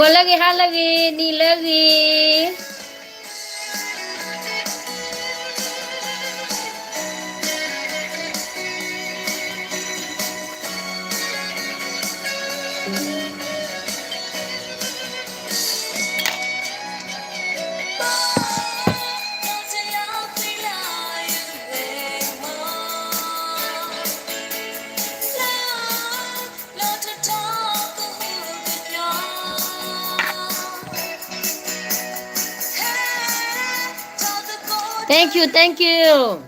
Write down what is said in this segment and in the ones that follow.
ဂီၤလၢအဂ့ၤ ဟါလၢအဂ့ၤ နံၤလၢအဂ့ၤ. Thank you, thank you.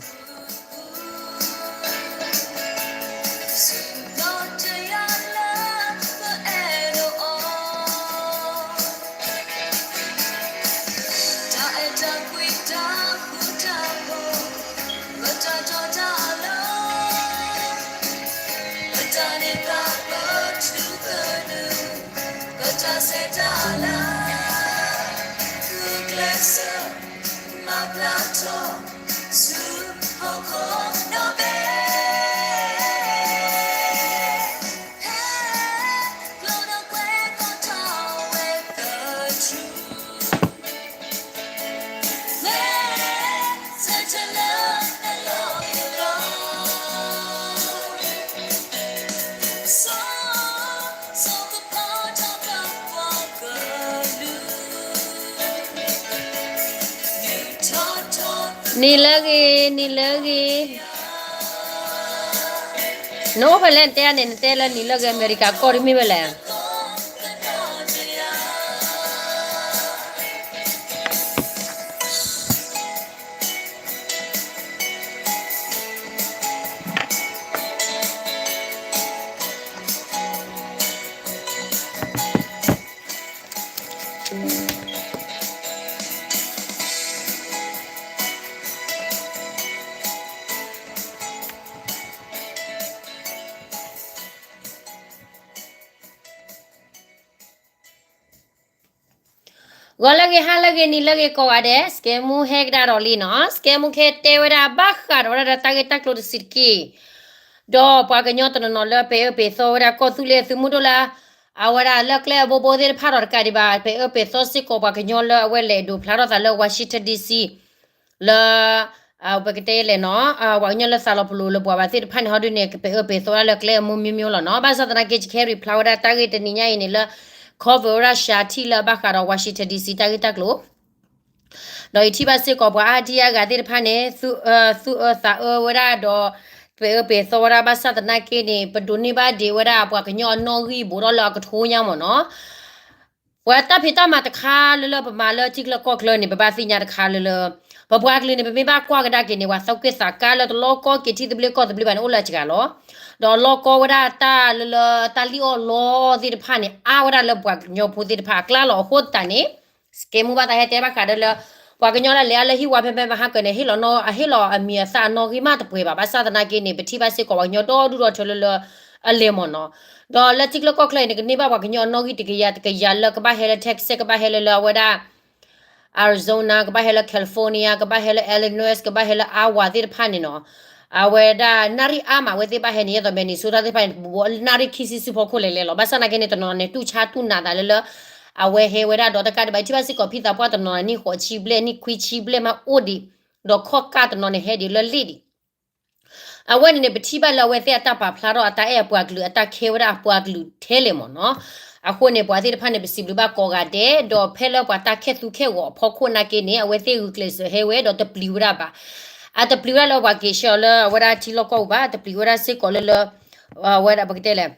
နံၤလၢအဂ့ၤ နံၤလၢအဂ့ၤ. နအိၣ်ဖဲလဲၣ် နတဲန့ၣ် နတဲလၢနံၤလၢအဂ့ၤ အမဲရကၤကီၢ်တမ့ၢ်ဝဲလဲၣ်. ဂီၤလၢအဂ့ၤ ဟါလၢအဂ့ၤ နံၤလၢအဂ့ၤကိးဂၤဒဲး, စကဲမူဟဲကဒါဒီးလံနီၤ, စကဲမူကဟဲတဲဝဲဒၣ်ဘၣ်ဃးဒီးဝဲဒၣ်တၢ်ဂ့ၢ်တၢ်ကျိၤတဆံးတက့ၢ်. ဒီးပှၤကညီတနီၤနီၤလၢပအဲၣ်အၢပအဲၣ်သီဝဲဒၣ်ကီၢ်သူလ့ၤသုးမုၢ်ဒိၣ်လၢ အဝဲဒၣ်လၢကျဲအဘိဘိသ့ၣ်တဖၣ်ဒီးတကးဒံးဘၣ် ပအဲၣ်အၢပအဲၣ်သီစ့ၢ်ကီးပှၤကညီလၢအဝဲလဲၤဒိးဖျါထီၣ်သးလၢ Washington D C လၢ ပကတဲလဲၣ်နီၤ, ပှၤကညီလၢသးလီၤပလိာ်လၢပှၤဘၣ်သ့ၣ်တဖၣ်န့ၣ် ဟီဒုန့ၣ် ပအဲၣ်အၢပအဲၣ်သီဝဲဒၣ်လၢကျဲအမူမ့ၢ်မ့ၢ်လီၤနီၤ. ဘၣ်ဆၣ်သနာ်က့ ယကဟဲ reply ဝဲဒၣ်တၢ်ဂ့ၢ်တနံၤညါအံၤန့ၣ်လၢ cover ဝဲဒၣ် Sha ထံၣ်လၢအဘၣ်ဃးဒီး Washington D C တၢ်ဂ့ၢ်တၢ်ကျိၤ ဒီးယထံၣ်ဘၣ်စ့ၢ်ကီးပှၤအါဒံအါဂၤသ့ၣ်တဖၣ်န့ၣ် သူၣ်အၢသးအၢဝဲဒၣ်ဒီး ပအဲၣ်အၢပအဲၣ်သီဝဲဒၣ် ဘၣ်ဆၣ်သနာ်က့န့ၣ် ပဒိးန့ၢ်ဘၣ်ဒံးဝဲဒၣ်ပှၤကညီအနီၣ်ဂံၢ်ဘူးထီၣ်လၢအကထိညါမ့ၢ်နီၤ. ပှၤတၢ်ဖံးတၢ်မၤတခါလၢလၢပမၤလၢထံချၢကီၢ်ချၢန့ၣ် ပဘၣ်သ့ၣ်ညါတခါလၢလၢ ပပှၤကလုာ်န့ၣ် ပမ့ၢ်ဘၣ်ကွၢ်ကဒါက့ၤန့ၣ် ပှၤသီၣ်ကွ့ၢ်သးကါလၢတလီၢ်ကီက့ၤထံသဘျ့ကီၢ်သဘျ့ဘၣ်န့ၣ် အိၣ်လၢအစှၤလီၤ. ဒီးလီၢ်ကီဝဲဒၣ်တၢ်လၢလၢတၢ်လံၣ်အီၣ်လီသ့ၣ်တဖၣ်န့ၣ် အါဝဲဒၣ်လၢပှၤကညီဖိသ့ၣ်တဖၣ်အကျါလီၤ. အဃိသတးန့ၣ် စကဲမူဘၣ်သးဟဲတဲဘၣ်ဃးဒီးလၢ ပှၤကညီလၢလဲၤအါလၢဟံၣ်ဝါဖဲဖဲမဟါကၢန့ၣ် ဟ့ၣ်လီၤအဟ့ၣ်လီၤအမံၤအသၣ်အနီၣ်ဂံၢ်မးတပှဲၤဘၣ်. ဘၣ်ဆၣ်သနာ်က့န့ၣ် ပထံၣ်ဘၣ်စ့ၢ်ကီးပှၤကညီဒီဒူၣ်ဒီထၢလၢလၢ အလဲၤမ့ၢ်နီၤ. ဒီးလၢထံချၢကီၢ်ချၢအံၤန့ၣ် ကန့ၢ်ဘၣ်ပှၤကညီအနီၣ်ဂံၢ်တကယၤတကယၤလၢကဘၣ်ဟဲလၢ Texas ကဘၣ်ဟဲလၢလၢအဝဲဒၣ် Arizona ကဘၣ်ဟဲလၢ California ကဘၣ်ဟဲလၢ Illinois ကဘၣ်ဟဲလၢ Iowa သ့ၣ်တဖၣ်န့ၣ်နီၤ. အဝဲဒၣ်နၣ်ရံၣ်အါမးဝဲသ့ၣ်ဘၣ်ဟဲန့ၣ် ယဲသိး Minnesota သ့ၣ်တဖၣ်န့ၣ် နၣ်ရံၣ်ခံဆံဆူဖီခိၣ်လဲၤလဲၤလီၤ. ဘၣ်ဆၣ်သနာ်က့န့ၣ် တနီၤန့ၣ် တူၢ်ဆါတူၢ်နးသးလၢလၢ အဝဲဟဲဝဲဒၣ်ဒီးတကးဒံးဘၣ် ထံၣ်ဘၣ်စ့ၢ်ကီးဖံသးပှၢ်တနီၤန့ၣ် နံၣ်ဃိးဆံဘျဲၣ် နံၣ်ခွံဆံဘျဲၣ်မးအိၣ်ဒံး ဒီးခီၣ်ကၢ်တနီၤန့ၣ် ဟဲဒံးလၢလ့ၣ်ဒံး အဝဲန့ၣ်န့ၣ် ပထံၣ်ဘၣ်လၢအဝဲသ့ၣ်အတၢ်ပာ်ဖျါထီၣ်အတၢ်အဲၣ်အပှၤကလုာ် အတၢ်ခဲဝဲဒၣ်အပှၤကလုာ်ထဲလဲၣ်မ့ၢ်နီၤ. အဃိန့ၣ် ပှၤသ့ၣ်တဖၣ်န့ၣ် ပစံးဘျုးဘၣ်ကိးဂၤဒဲး ဒီးဖဲလၢပှၤတၢ်ခဲသူခဲဂီၤအဖီခိၣ်နာ်က့န့ၣ် အဝဲသ့ၣ်ဂုာ်ကျဲးစၢးဟဲဝဲဒီးတပျံၤဝဲဒၣ်ဘၣ်. အတပျံၤဝဲဒၣ်လၢပှၤက့ၤဆှၢအီၤလၢအဝဲဒၣ်ထံလီၢ်ကီၢ်ပူၤဘၣ်, တပျံၤဝဲဒၣ်စ့ၢ်ကီးလၢလၢ အဝဲဒၣ်ပကတဲလဲၣ်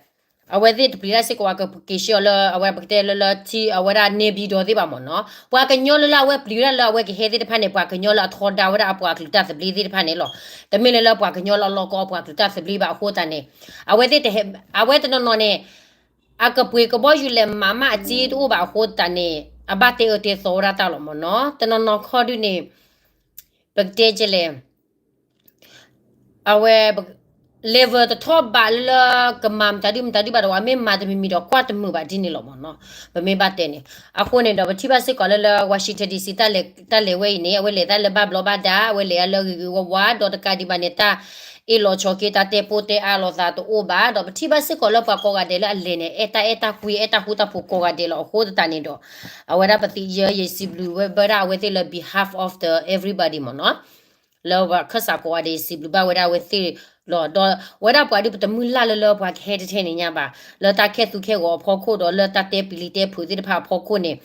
အဝဲသ့ၣ်တပျံၤတၢ်စ့ၢ်ကီး ပှၤကက့ၤဆှၢအီၤလၢအဝဲဒၣ်ပကတဲလၢလၢထံ အဝဲဒၣ် နေပြည်တော် သ့ၣ်ဘၣ်မ့ၢ်နီၤ. ပှၤကညီလၢလၢအဝဲပျံၤဝဲဒၣ်လၢအဝဲကဟဲသ့ၣ်တဖၣ်န့ၣ် ပှၤကညီလၢအထီဒါဝဲဒၣ်အပှၤကလုာ်တၢ်သဘျ့သ့ၣ်တဖၣ်န့ၣ်လီၤ. တမ့ၢ်လၢလၢပှၤကညီလၢအလီၢ်ကီအပှၤကလုာ်တၢ်သဘျ့ဘၣ်အဃိသတးန့ၣ် အဝဲသ့ၣ်တဟဲ အဝဲတနီၤနီၤန့ၣ် အကပှ့ၤကဘီယူၤလဲၤမၤမးအစ့တအိၣ်ဘၣ်အဃိသတးန့ၣ် အဘၣ်တဲအၢတဲသီဝဲဒၣ်တၢ်လီၤမ့ၢ်နီၤ. တနီၤနီၤခီဒုန့ၣ် ပကတဲကလဲၣ် အဝဲ level တထီၣ်ဘးလၢလၢ ကမၤမတၤဒုမတၤဒုဘၣ်ဒီး အမ့ၢ်မၤတမံၤမံၤဒီးကွၢ်တမုာ်ဘၣ်ဒ်န့ၣ်လီၤမ့ၢ်နီၤ. ပမ့ၢ်ဘၣ်တဲန့ၣ် အဃိန့ၣ်ဒီး ပထံၣ်ဘၣ်စ့ၢ်ကီးလၢလၢ Washington D C တၢ်လဲၤဝဲအံၤန့ၣ် အဝဲလဲၤတၢ်လၢဘၣ်ဘျီးဘၣ်ဒါ အဝဲလဲၤတၢ်လၢဂ့ၤဂ့ၤဝါဝါ ဒီးတကးဒံးဘၣ်န့ၣ် တၢ်အ့ၣ်လိာ်ဆိးက့ တၢ်တဲပိၢ်တဲအါလိာ်သးတအိၣ်ဘၣ်. ဒီးပထံၣ်ဘၣ်စ့ၢ်ကီးလၢပှၤကိးဂၤဒဲးလၢအလဲၤန့ၣ် အဲၣ်တၢ်အဲၣ်တၢ်ကွံ အဲၣ်တၢ်ဃူတၢ်ဖိးကိးဂၤဒဲးလီၤ. အဃိသတးန့ၣ်ဒီး အဝဲဒၣ်ပသံးယဲ ယစံးဘျုးဝဲဘၣ်ဒၣ်အဝဲသ့ၣ်လၢ behalf of the everybody မ့ၢ်နီၤ. လၢပှၤခၢၣ်စးကိးဂၤဒဲး ယစံးဘျုးဘၣ်ဝဲဒၣ်အဝဲသ့ၣ်လီၤ. ဒီးဝဲဒၣ်ပှၤဒုး ပတမုၢ်လၢ်လၢလၢပှၤကဟဲတထဲန့ၣ်ညါဘၣ်, လၢတၢ်ခဲသူခဲဂီၤအဖီခိၣ်ဒီး လၢတၢ်တဲပျံၤလံတဲဖုးသ့ၣ်တဖၣ်အဖီခိၣ်န့ၣ်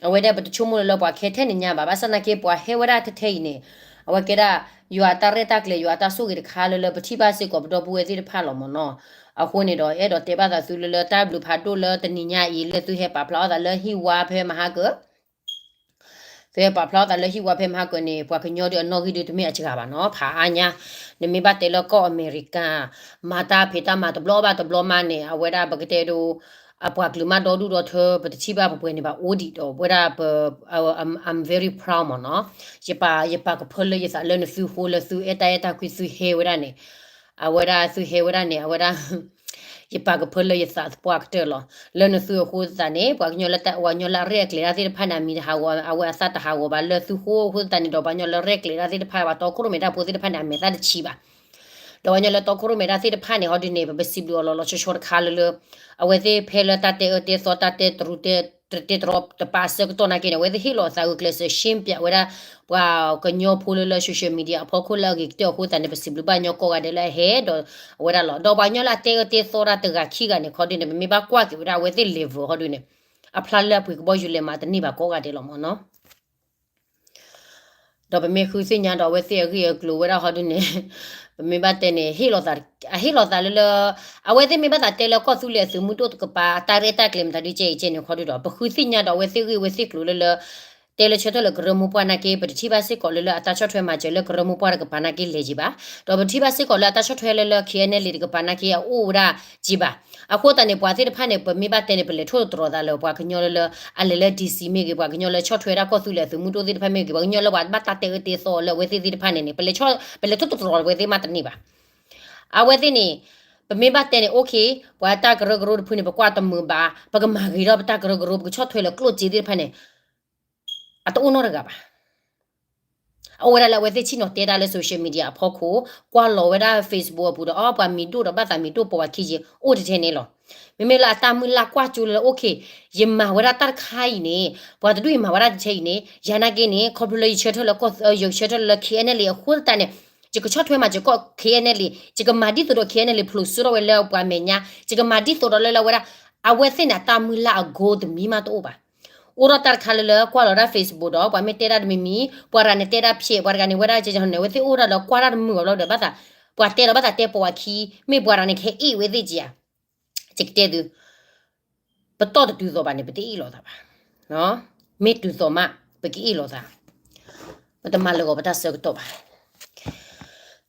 အဝဲဒၣ်ပတဆိကမိၣ်လၢလၢပှၤကဟဲထဲန့ၣ်ညါဘၣ်. ဘၣ်ဆၣ်သနာ်က့ ပှၤဟဲဝဲဒၣ်ထဲထဲအံၤန့ၣ် အဝဲကဲဒၣ် ယွၤအတၢ်ရဲၣ်တၢ်ကျဲၤ ယွၤအတၢ်ဆိၣ်ဂ့ၤတခါလၢလၢပထံၣ်ဘၣ်စ့ၢ်ကီးပဒီပုၢ်ဝဲၢ်သ့ၣ်တဖၣ်လီၤမ့ၢ်နီၤ. အဃိန့ၣ်ဒီး အဲၣ်ဒိးတဲဘၣ်သးသုလၢလၢတၢ်ဘျုးဖးဒိၣ်လၢတနံၤညါအံၤ လၢသုဟဲပာ်ဖျါအီၣ်သးလၢဟံၣ်ဝါဖဲမဟါကၢ သုဟဲပာ်ဖျါအီၣ်သးလၢဟံၣ်ဝါဖဲမဟါကၢန့ၣ် ပှၤကညီဒုးအနီၣ်ဂံၢ်ဒုးတမ့ၢ်အစှၤဘၣ်နီၤ, ဖးအါညါ. နမ့ၢ်ဘၣ်တဲလၢကီၢ်အမဲရကၤ မၤတၢ်ဖံးတၢ်မၤတဘျီဘၣ်တဘျီမးန့ၣ် အဝဲဒၣ်ပကတဲဒိ အပှၤကလုာ်မးဒီဒူၣ်ဒီထၢ ပတထံၣ်ဘၣ်ပပှဲၤန့ၣ်ဘၣ်အိၣ်ဒံးဒီး ဝဲဒၣ်ပ I'm very proud မ့ၢ်နီၤ. ယပာ် ယပာ်ကဖၢလၢယသးလၢနသုဃိလၢသုအဲၣ်တၢ်အဲၣ်တၢ်ကွံ သုဟဲဝဲဒၣ်န့ၣ်, အဝဲဒၣ်သုဟဲဝဲဒၣ်န့ၣ် အဝဲဒၣ် ယပာ်ကဖၢလၢယသးသပှၢ်ကတၢၢ်လီၤ. လၢနသုအဃိသတးန့ၣ် ပှၤကညီလၢတၢ် ပှၤကညီလၢအရဲၣ်အကျဲၤတၢ်သ့ၣ်တဖၣ်န့ၣ် အမံၤတဟးဂီၤ အဝဲအသၣ်တဟးဂီၤဘၣ်. လၢသုဃိအဃိသတးန့ၣ်ဒီး ပှၤကညီလၢရဲၣ်ကျဲၤတၢ်သ့ၣ်တဖၣ် ပှၤတီခိၣ်ရိၣ်မဲတၢ်ဖိသ့ၣ်တဖၣ်န့ၣ် အမဲာ်သၣ်တဆံးဘၣ်. ဒီးပှၤကညီလၢတီခိၣ်ရိၣ်မဲတၢ်သ့ၣ်တဖၣ်န့ၣ် ဟီဒုန့ၣ် ပပစံးဘျုးအီၤလီၤလီၤဆီဆီတခါလၢလၢ အဝဲသ့ၣ်ဖဲလၢတၢ်တဲအၢတဲသီ တၢ်တဲတရူးတဲ တဲတရီတပါအဆၢကတီၢ်နာ်က့န့ၣ် အဝဲသ့ၣ်ဟ့ၣ်လီၤသးဂုာ်ကျဲးစၢး ရှင်းပြ ဝဲဒၣ် ပှၤကညီဖိလၢလၢ social media အဖီခိၣ်လၢအဂ့ၤကတၢၢ်အဃိသတးန့ၣ် ပစံးဘျုးဘၣ်ညီကိးဂၤဒဲးလၢအဟဲဒီးအဝဲဒၣ်လီၤ. ဒီးပှၤကညီလၢအတဲအၢတဲသီဒၣ်တဂၤခံဂၤန့ၣ် ခီဒုန့ၣ် ပမ့ၢ်ဘၣ်ကွၢ်က့ၤဝဲဒၣ်အဝဲသ့ၣ် level ဟီဒုန့ၣ် အဖျါလၢအပှ့ၤကဘီယူၤလဲၤမၤတန့ၢ်ဘၣ်ကိးဂၤဒဲးလီၤမ့ၢ်နီၤ. ဒီးပမ့ၢ်ဃုသ့ၣ်ညါဒီးအဝဲသ့ၣ်အဂ့ၢ်အကျိၤဝဲဒၣ်ဟီဒုန့ၣ် ပမ့ၢ်ဘၣ်တဲန့ၣ် ဟ့ၣ်လီၤသး အဟ့ၣ်လီၤသးလၢလၢ အဝဲသ့ၣ်မ့ၢ်ဘၣ်သးတဲလၢကီၢ်သူလ့ၤအသုးမုၢ်ဒိၣ်တကပၤ အတၢ်ရဲၣ်တၢ်ကျဲၤမတၤဒုကဲအံၤကဲန့ၣ်ခီဒုဒီး ပဃုသ့ၣ်ညါဒီးအဝဲသ့ၣ်ဂ့ၢ်အဝဲသ့ၣ်ကျိၤလၢလၢ တဲလၢဆၢထၢၣ်လၢကရၢမိၢ်ပှၢ်နာ်က့ ပတထံၣ်ဘၣ်စ့ၢ်ကီးလၢလၢအတၢ်ဆီၣ်ထွဲမၤစၢၤလၢကရၢမိၢ်ပှၢ်တကပၤနာ်က့လဲၤက့ၤဘၣ်. ဒီးပတထံၣ်ဘၣ်စ့ၢ်ကီးလၢအတၢ်ဆီၣ်ထွဲလၢလၢ KNLA တကပၤနာ်က့အအိၣ်ဝဲဒၣ်က့ၤဘၣ်. အဃိသတးန့ၣ် ပှၤသ့ၣ်တဖၣ်န့ၣ် ပမ့ၢ်ဘၣ်တဲန့ၣ် ပလဲၤထိၣ်သတြီၤသးလၢပှၤကညီလၢလၢ အလဲၤလၢ DC မ့ၢ်ဂ့ၤ ပှၤကညီလၢဆီၣ်ထွဲဒၣ်ကီၢ်သူလ့ၤအသုးမုၢ်ဒိၣ်သ့ၣ်တဖၣ်မ့ၢ်ဂ့ၤ ပှၤကညီလၢပှၤဘၣ်တၢ်တဲအၢတဲသီလၢအဝဲသ့ၣ်သ့ၣ်တဖၣ်န့ၣ်န့ၣ် ပလဲၤ ပလဲၤထိၣ်သတြီၤအဝဲသ့ၣ်မးတန့ၢ်ဘၣ်. အဝဲသ့ၣ်န့ၣ် ပမ့ၢ်ဘၣ်တဲန့ၣ် okay ပှၤတၢ်ကရၢကရိတဖုန့ၣ် ပကွၢ်တမုာ်ဘၣ် ပကမၤဂ့ၤထီၣ်ပတၢ်ကရၢကရိ ပကဆီၣ်ထွဲလၢကျိၣ်စ့သ့ၣ်တဖၣ်န့ၣ် အတအိၣ်နီတဂၤဘၣ်. အိၣ်ဝဲဒၣ်လၢအဝဲသ့ၣ်ဆ့ၣ်နီၤတဲတၢ်လၢ social media အဖီခိၣ်, ကွၢ်လီၤဝဲဒၣ် Facebook အပူၤဒီး အီ ပှၤမံၤဒိၣ်ဒီးဘၣ်သးမံၤဒိၣ်ပိာ်ဝဲခံက့ အိၣ်တထဲန့ၣ်လီၤ. မ့မ့ၢ်လၢအတၢ်မုၢ်လၢ်ကွၢ်ကၠိလၢ okay ယမၤဝဲဒၣ်တၢ်တခါအံၤန့ၣ် ပှၤတဒူၣ်အံၤမၤဝဲဒၣ်တထဲအံၤန့ၣ် ယၤနာ်က့န့ၣ် ခီဖျိလၢယဆၢထၢၣ်လၢကီၢ် ယဆၢထၢၣ်လၢ KNLA အဃိသတးန့ၣ် ယကဆီၣ်ထွဲမၤစၢၤကီၢ် KNLA ယကမၤဒ်သိးဒီး KNLA ဖျိးစိထီၣ်ဝဲလၢပှၤမဲာ်ညါ ယကမၤဒ်သိးဒီးလၢလၢဝဲဒၣ် အဝဲသ့ၣ်န့ၣ် အတၢ်မုၢ်လၢ်အ goal တမံၤမးတအိၣ်ဘၣ်. အိၣ်ဒီးတၢ်တခါလၢလၢကွၢ်လီၤဒၣ် Facebook ဒီး ပှၤမ့ၢ်တဲဒၣ်တမံၤမံၤ ပှၤတဂၤန့ၣ်တဲဒၣ်ဖျဲး ပှၤတဂၤန့ၣ်ဝဲဒၣ်ကဲန့ၣ် အဝဲသ့ၣ်အိၣ်ဒၣ်လၢကွၢ်တၢ်တမုာ်အဘျီဒီး ဘၣ်သး ပှၤတဲဒီးဘၣ်သးတဲပိာ်ဝဲခံ မ့ၢ်ပှၤတဂၤန့ၣ်ကဟဲအ့ၣ်ဝဲသ့ၣ်က့ဧါ. ယကတဲသု ပတီၢ်တတုၤသိးဘၣ်န့ၣ် ပတအ့ၣ်လိာ်သးဘၣ်. မ့ၢ်တုၤသိးမး ပကအ့ၣ်လိာ်သး. ပတမၤလၢာ်ဂီၤပတၢ်ဆၢကတီၢ်ဘၣ်.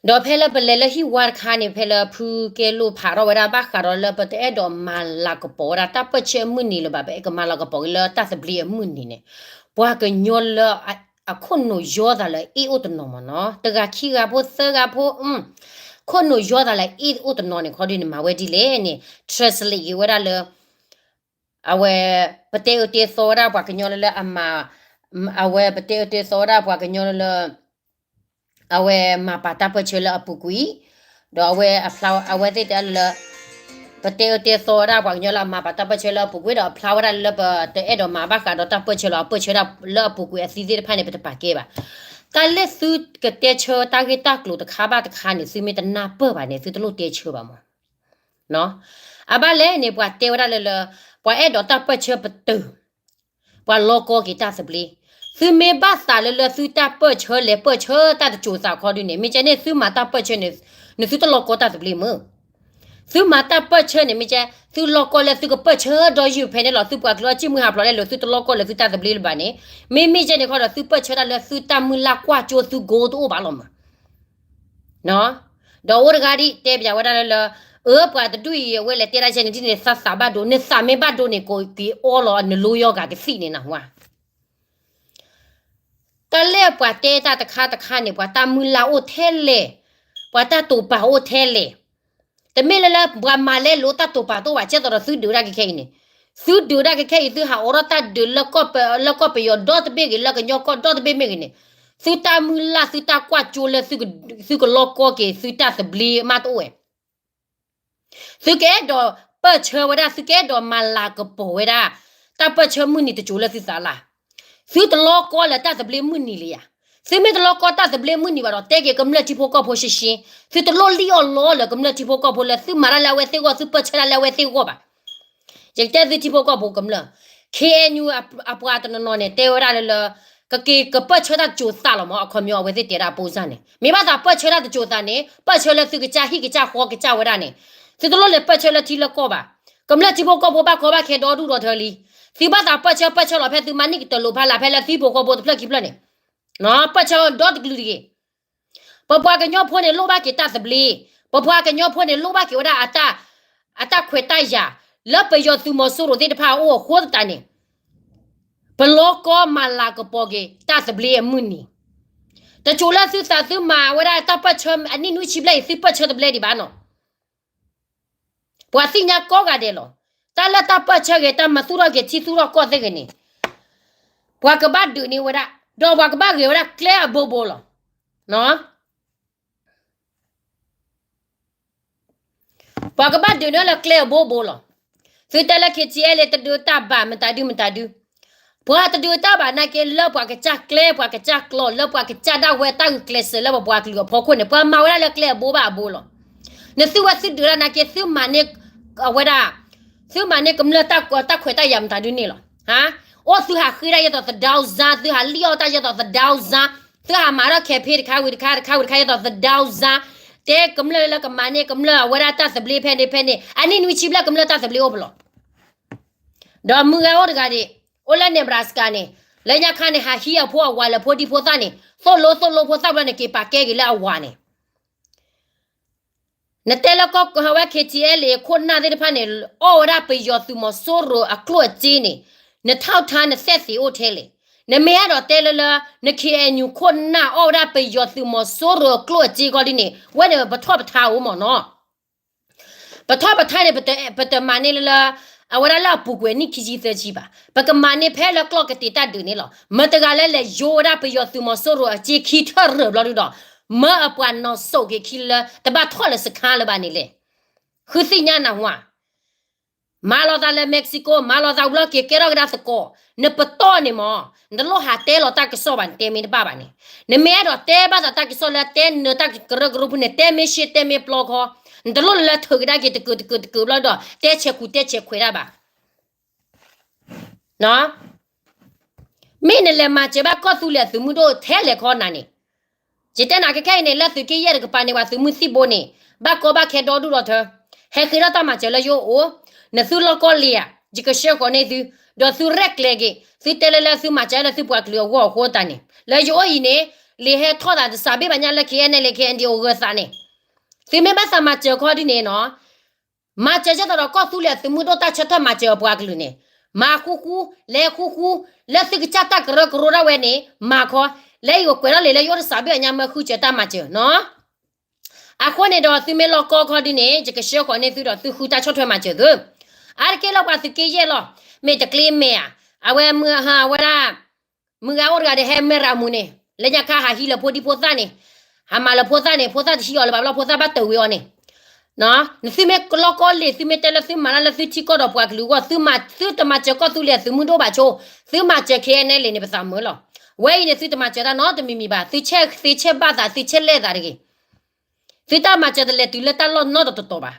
ဒီးဖဲလၢပလဲၤလၢဟံၣ်ဝါတခါန့ၣ် ဖဲလၢဖုကဲလိာ်ဖးထီၣ်ဝဲဒၣ်ဘၣ်ဃးဒီးလၢပတအဲၣ်ဒိးမၤလၤကပီၤဝဲဒၣ် တၢ်ပၢၢ်ဆၢအမုၢ်နံၤလၢၤဘၣ် ပအဲၣ်ကမၤလၤကပီၤက့ၤလၢတၢ်သဘျ့အမုၢ်နံၤန့ၣ် ပှၤကညီလၢ အခိၣ်နူာ်ယီသးလၢအအ့ၣ်အိၣ်တနီၤမ့ၢ်နီၤ တဂၤခံဂၤဖိသၢဂၤဖိ ခိၣ်နူာ်ယီသးလၢအအ့ၣ်အိၣ်တနီၤန့ၣ် ခီဒုန့ၣ် မၤဝဲဒ်လဲၣ်န့ၣ် translate က့ၤဝဲဒၣ်လၢ အဝဲ ပတဲအၢတဲသီဝဲဒၣ်ပှၤကညီလၢလၢအမၤ အဝဲပတဲအၢတဲသီဝဲဒၣ်ပှၤကညီလၢလၢ အဝဲမၤပာ်တၢ်ပၢၢ်ဆၢလၢအပူၤကွံာ် ဒီးအဝဲအဖျါ အဝဲသ့ၣ်တဲလၢ ပတဲအၢတဲသီဝဲဒၣ်ပှၤကညီလၢအမၤပာ်တၢ်ပၢၢ်ဆၢလၢအပူၤကွံာ် ဒီးအဖျါဝဲဒၣ်လၢပတအဲၣ်ဒိးမၤဘၣ်ဃးဒီးတၢ်ပၢၢ်ဆၢလၢအပၢၢ်ဆၢဒၣ်လၢအပူၤကွံာ်အသံသ့ၣ်တဖၣ်န့ၣ် ပတပာ်ကဲဘၣ်. တၢ်လၢသုကတဲဆၢတၢ်ဂ့ၢ်တၢ်ကျိၤတခါဘၣ်တခါန့ၣ် သုမ့ၢ်တနၢ်ပၢၢ်ဘၣ်န့ၣ် သုတလိၣ်တဲဆၢဘၣ်မး. အဘၣ်လဲၣ်န့ၣ် ပှၤတဲဝဲဒၣ်လၢလၢ ပှၤအဲၣ်ဒိးတၢ်ပၢၢ်ဆၢပတုာ်, ပှၤလီကီက့ၤတၢ်သဘျ့. သုမ့ၢ်ဘၣ်သးလၢလၢသုတၢ်ပၢၢ်ဆၢလဲၤပၢၢ်ဆၢတၢ်တစိၤသးခီဒုန့ၣ် မ့ၢ်ကဲန့ၣ်သုမၤတၢ်ပၢၢ်ဆၢန့ၣ် နသုတလီကီတၢ်သဘျ့မ့ၢ် သုမၤတၢ်ပၢၢ်ဆၢန့ၣ် မ့ၢ်ကဲ သုလီကီလၢသုကပၢၢ်ဆၢဒီးယုၢ်ဖဲန့ၣ်လီၤ. သုပှၤကလုာ်အီၣ်စံၣ်မုၢ်ဟးဖျိးလဲလိာ် သုတလီကီလၢသုတၢ်သဘျ့လၢၤဘၣ်န့ၣ်, မ့မ့ၢ်ကဲန့ၣ်ခီဒီး သုပၢၢ်ဆၢတၢ်လၢသုတၢ်မုၢ်လၢ်ကွၢ်ကၠိသုကိတအိၣ်ဘၣ်လီၤမး. ဒီးအိၣ်တဂၤဒ်တဲပၠးဝဲဒၣ်လၢလၢ အၢ ပှၤတဒူၣ်အံၤအဝဲလဲၤတဲဒၣ်ဆဲန့ၣ် ဒ်န့ၣ်သးသးဘၣ်ဒိ နသးမ့ၢ်ဘၣ်ဒိန့ၣ် ကိးက့ၤအီလီၤနလိယီဂၤကသံၣ်န့ၣ်နဝါ တၢ်လၢပှၤတဲတၢ်တခါတခါန့ၣ် ပှၤတၢ်မုၢ်လၢ်အိၣ်ထဲလဲၣ်, ပှၤတၢ်တိာ်ပာ်အိၣ်ထဲလဲၣ်. တမ့ၢ်လၢလၢပှၤမၤလဲလိာ်တၢ်တိာ်ပာ်တအိၣ်ဘၣ် ကဲသိးဒီးသုဒုးဒၣ်ကခဲအံၤန့ၣ်, သုဒုးဒၣ်ကခဲအံၤ သုဟးအိးထီၣ်တၢ်ဒုးလၢကီၢ်ပယီၤဒီတဘ့ၣ်ဂ့ၤ လၢကညီကီၢ်ဒီတဘ့ၣ်မ့ၢ်ဂ့ၤန့ၣ်, သုတၢ်မုၢ်လၢ်သုတၢ်ကွၢ်ကၠိလၢ သုကလီကီက့ၤသုတၢ်သဘျ့မးတအိၣ်ဝဲ သုကအဲၣ်ဒိးပၢၢ်ဆၢဝဲဒၣ် သုကအဲၣ်ဒိးမၤလၤကပီၤဝဲဒၣ် တၢ်ပၢၢ်ဆၢမုၢ်နံၤတစိၤလၢသုသးလၢ်. သုတလီကီလၢတၢ်သဘျ့မုၢ်နံၤလၢၤယၤ. သုမ့ၢ်တလီကီတၢ်သဘျ့မုၢ်နံၤဘၣ်ဒီး တဲက့ၤကမျၢၢ်ထံဖိကီၢ်ဖိရှဲရှဲ, သုတလိၣ်လံၣ်အီၣ်လီအီၣ်လၢကမျၢၢ်ထံဖိကီၢ်ဖိလၢသုမၤတၢ်လၢအဝဲသ့ၣ်အဂီၢ် သုပၢၢ်ဆၢတၢ်လၢအဝဲသ့ၣ်အဂီၢ်ဘၣ်. ယကတဲသုထံဖိကီၢ်ဖိကမျၢၢ်, ခ့ၣ်အဲၣ်ယူၣ် အပှၤတနီၤနီၤန့ၣ် တဲဝဲဒၣ်လၢလၢ ကက့ၤကပၢၢ်ဆၢတၢ်တစိၤသးလီၤမး အခီပညီအဝဲသ့ၣ်တဲဒၣ်အပိစၢ်န့ၣ် မ့ၢ်ဘၣ်သးပၢၢ်ဆၢတၢ်တစိၤသးန့ၣ် ပၢၢ်ဆၢလၢသုကစၢ်ဟံၣ်ကစၢ်ဃီကစၢ်ဝဲဒၣ်န့ၣ်, သုတလိၣ်လဲၤပၢၢ်ဆၢလၢထံလၢကီၢ်ဘၣ်. ကမျၢၢ်ထံဖိကီၢ်ဖိဘၣ်ကီဘၣ်ခဲဒီဒူၣ်ဒီထၢလံ. သုဘၣ်သးပၢၢ်ဆၢပၢၢ်ဆၢလီၤဖဲသုမၤန့ၢ်ကတၢၢ်လိာ်ဖးလၢ်ဖဲလၢသုဟံၣ်ဖိဃီဖိတဖျၢၣ်ခံဖျၢၣ်န့ၣ်, ပၢၢ်ဆၢဒီတကလုာ်တဂ့ၤ. ပပှၤကညီဖိန့ၣ်လိၣ်ဘၣ်က့ၤတၢ်သဘျ့, ပပှၤကညီဖိန့ၣ်လိၣ်ဘၣ်က့ၤဝဲဒၣ် အတၢ်ခွဲးတၢ်ယာ် လၢပယီၤသုးမီၤစိရိၤသ့ၣ်တဖၣ်အအိၣ်အဃိသတးန့ၣ်, ပလီကီမၤလၤကပီၤက့ၤတၢ်သဘျ့အမုၢ်နံၤ, တစိၤလၢသုသးသုမၤဝဲဒၣ်တၢ်ပၢၢ်ဆၢအနံၣ်နွံဆံဘျဲၣ်အံၤ သုပၢၢ်ဆၢတဘျဲၣ်ဒံးဘၣ်နီၤ. ပှၤသ့ၣ်ညါကိးဂၤဒဲးလီၤ. တၢ်လၢတၢ်ပၢၢ်ဆၢဂ့ၤ တၢ်မၤသူၣ်ထီၣ်က့ၤထံသူၣ်ထီၣ်ကီၢ်သ့ၣ်ဂ့ၤန့ၣ်, ပှၤကဘၣ်ဒုးန့ၢ်ဝဲဒၣ်, ဒီးပှၤကဘၣ်ဂ့ၤဝဲဒၣ်ကျဲအဘိဘိလီၤ. ပှၤကဘၣ်ဒုးန့ၢ်လၢကျဲအဘိဘိလီၤ. သုတဲလၢ KTLA တဒုးတၢ်ဘၣ်မတၤဒုမတၤဒု, ပှၤတဒုးတၢ်ဘၣ်နာ်က့ လၢပှၤကစၢ်ကျဲ ပှၤကစၢ်ကျီ လၢပှၤကစၢ်ဒၣ်ဝဲတၢ်ဂုာ်ကျဲးစၢးလၢပပှၤကလုာ်အဖီခိၣ်န့ၣ် ပှၤမၤဝဲဒၣ်လၢကျဲအဘိဘၣ်အဘိလီၤ. နသုဝဲသုဒုးတၢ်နာ်က့ သုမၤန့ၢ်အဝဲဒၣ်, သုမၤန့ၢ်ကမျၢၢ်တၢ်ခွဲးတၢ်ယာ်မတၤဒုန့ၣ်လီၤ. အိၣ်သုဟးဃ့တၢ်ယဲသိးသဒါစါ, သုဟးလံၣ်အီၣ်တၢ်ယဲသိးသဒါစါ, သုဟးမၤထီၣ် campaign တခါဝံၤတခါ တခါဝံၤတခါယဲသိးသဒါစါ, တဲကမျၢၢ်လၢကမၤန့ၢ်ကမျၢၢ်အဝဲဒၣ်တၢ်သဘျ့ဖဲန့ၣ်ဖဲန့ၣ် အနံၣ်နွံဆံဘျဲၣ်ကမျၢၢ်တၢ်သဘျ့အိၣ်ဖဲလဲၣ်. ဒီးမုၢ်ဂၤအိၣ်တဂၤဒံး, အိၣ်လၢ Nebraska န့ၣ်, လၢညါခါန့ၣ် ဟးဟံးအဖိအဝၤလၢဖိဒံဖိသၣ်န့ၣ်, သိၣ်လိသိၣ်လိဖိသၣ်ဘျီန့ၣ် က့ၤပာ်ကဲက့ၤလၢအဝၤန့ၣ် နတဲလၢကီၢ်ကဟဲဝဲ KTLA ခိၣ်နၢ်သ့ၣ်တဖၣ်န့ၣ် အီၣ်ဝဲဒၣ်ပယီၤသုးမီၤစိရိၤအကျိၣ်အစ့န့ၣ်, နထီၣ်ထါနသဲၣ်သ့ၣ်အိၣ်ထဲလဲၣ်. နမ့ၢ်အဲၣ်ဒိးတဲလၢလၢ န KNU ခိၣ်နၢ်အီၣ်ဝဲဒၣ်ပယီၤသုးမီၤစိရိၤအကျိၣ်အစ့ကီးဒ်န့ၣ် ဝဲန့ၣ်ပထီၣ်ပထါအိၣ်မးနီၤ. ပထီၣ်ပထါန့ၣ် ပတမၤန့ၢ်လၢလၢ အဝဲဒၣ်လၢအပူၤကွံာ်နံၣ်ခံဆံသၢဆံဘၣ်. ပကမၤန့ၢ်ဖဲလၢကျီၢ်ကတ့ၤတၢ်ဒုးန့ၣ်လီၤ. မတဂၤလၢလဲၤယိဝဲဒၣ်ပယီၤသုးမီၤစိရိၤအစ့ခံထၢၣ်ရၢၢ်ဘျီဒုဒီး မၢအပှၤနီၢ်စိးက့ၤခံလၢ တဘၣ်ထီၣ်လၢစခါလၢၤဘၣ်န့ၣ်လဲၣ်. ဃုသ့ၣ်ညါနၢ်ဟူဧါ. မၤလီၤသးလၢ Mexico မၤလီၤသးဝံၤလီၤက့ၤကဲထီၣ်ကဒါသကိး, နပတီၢ်န့ၣ်မး, နတလိၣ်ဟးတဲလီၤတၢ်ကစီၣ်ဘၣ် နတဲမ့ၢ်တဘၣ်ဘၣ်န့ၣ်, နမ့ၢ်အဲၣ်ဒိးတဲဘၣ်သးတၢ်ကစီၣ်လၢတဲနၢၤတၢ်ကရၢကရိဖုန့ၣ် တဲမ့ၢ်ရှဲတဲမ့ၢ်ပျီခီ, နတလိၣ်လၢလၢထုးကဒါက့ၤတကၢၢ်တကၢၢ်တကၢၢ်ဘျီဒီး တဲဆဲးခူၣ်တဲဆဲးခွဲးတၢ်ဘၣ်. မ့ၢ်နလဲၤမၤစၢၤဘၣ်ကီၢ်သူလ့ၤအသုးမုၢ်ဒိၣ်ထဲလဲၣ်ခီနၤန့ၣ်, ယတဲနၤခဲခဲအံၤန့ၣ် လၢသုးက့ယဲၢ်တကပၤန့ၣ် ပှၤသုးမုၢ်သံၣ်ဘိန့ၣ် ဘၣ်ကီဘၣ်ခဲဒီဒူၣ်ဒီထၢ, ဟဲဃ့ထီၣ်တၢ်မၤစၢၤလၢယအိၣ်, နသုလီၢ်ကီၢ်လ့ၤဧါ, ယကဆှၢဃီၤန့ၢ်သု, ဒီးသုရဲၣ်ကျဲၤက့ၤ, သုတဲလၢလၢသုမၤစၢၤလၢသုပှၤကလုာ်အဂီၢ်အဃိသတးန့ၣ် လၢယအိၣ်အံၤန့ၣ်, လံာ်ဟဲထီၣ်သးတစးဘ့ၣ်ဘၣ်ညါလၢ KNLA KNDO ဂၢၤသးန့ၣ်, သုမ့ၢ်ဘၣ်သးမၤစၢၤခီဒ်န့ၣ်နီၤ မၤစၢၤကဲသိးဒီးကီၢ်သူလ့ၤအသုးမုၢ်ဒိၣ်တၢ်ဆၢထၢၣ်မၤစၢၤအပှၤကလုာ်န့ၣ်, မၤဃူဃူ, လဲၤဃူဃူ, လၢသုကစၢ်တၢ်ကရၢကရိဒၣ်ဝဲန့ၣ် မၤခီ, လၢယကကွဲးထီၣ်လံာ်လၢယအိၣ်တစးဘ့ၣ်အညါမၢဃုစၢၤတၢ်မၤစၢၤနီၤ. အဃိန့ၣ်ဒီးသုမ့ၢ်လီၢ်ကီၢ်ခီဒ်န့ၣ် ယကဆှၢဃီၤန့ၢ်သုဒီးသုဃုတၢ်ဆီၣ်ထွဲမၤစၢၤသု, အါတက့ၢ်လၢပှၤသုးက့ယဲၢ်လီၤ, မ့ၢ်တကျ့မဲာ်ဧါ, အဝဲမုၢ်ဟါဝဲဒၣ် မုၢ်ဂၤအိၣ်တဂၤဒီးဟဲမဲာ်ရၤမူန့ၣ်, လၢညါခါဟးဟံးလၢဖိဒံဖိသၣ်န့ၣ်, ဟးမၤလၢဖိသၣ်န့ၣ် ဖိသၣ်တဟံးအီၤလၢၤဘၣ်ဘျီ ဖိသၣ်ဘၣ်တၢၢ်ဝံၤအီၤန့ၣ်, နသုမ့ၢ်လီၢ်ကီၢ်လ့ၤ သုမ့ၢ်တဲလၢသုမၤတၢ်လၢသုထံကီၢ်ဒီးပှၤကလုာ်အဂီၢ်, သုတမၤစၢၤကီၢ်သူလ့ၤအသုးမုၢ်ဒိၣ်ဘၣ်ဆိ, သုမၤစၢၤ KNLA န့ၣ် ပသးမုာ်လီၤ. ဝဲအံၤန့ၣ် သုတမၤစၢၤတၢ်နီတမံၤမံၤဘၣ်, သုဆဲးသ့ဆဲးဘၣ်သး သုဆဲးလဲၣ်သးတဂ့ၤ. သုတၢ်မၤစၢၤတလဲၤတုၤလၢတၢ်လီၢ်နီတတီၤတီၤဘၣ်.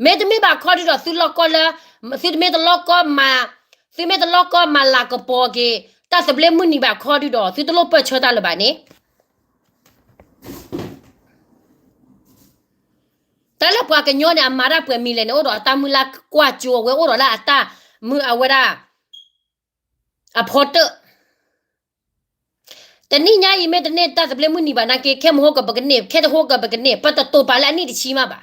မ့တမ့ၢ်ဘၣ်ခီဒုဒီး သုလီၢ်ကီလၢ သုတမ့ၢ်တလီၢ်ကီမၤ သုမ့ၢ်တလီၢ်ကီမၤလၤကပီၤက့ၤ တၢ်သဘျ့မုၢ်နံၤဘၣ်ခီဒုဒီး သုတလိၣ်ပၢၢ်ဆၢတၢ်လၢၤဘၣ်န့ၣ် တၢ်လၢပှၤကညီန့ၣ် အမၤတၢ်ပှဲၤမံၤလဲၣ်န့ၣ် အိၣ်ဒီးအတၢ်မုၢ်လၢ်ကွၢ်ကၠိ အဝဲအိၣ်ဒီးလၢအတၢ်မုၢ်အဝဲဒၣ် အဖီတၢၣ် တနံၣ်ညါအံၤ မ့ၢ်တန့ၢ်တၢ်သဘျ့မုၢ်နံၤဘၣ်နာ်က့ ခဲမုၢ်ဟိကပကန့ၢ် ခဲတဟိကပကန့ၢ် ပတတိာ်ပာ်လၢအနံၣ်တဆံမးဘၣ်.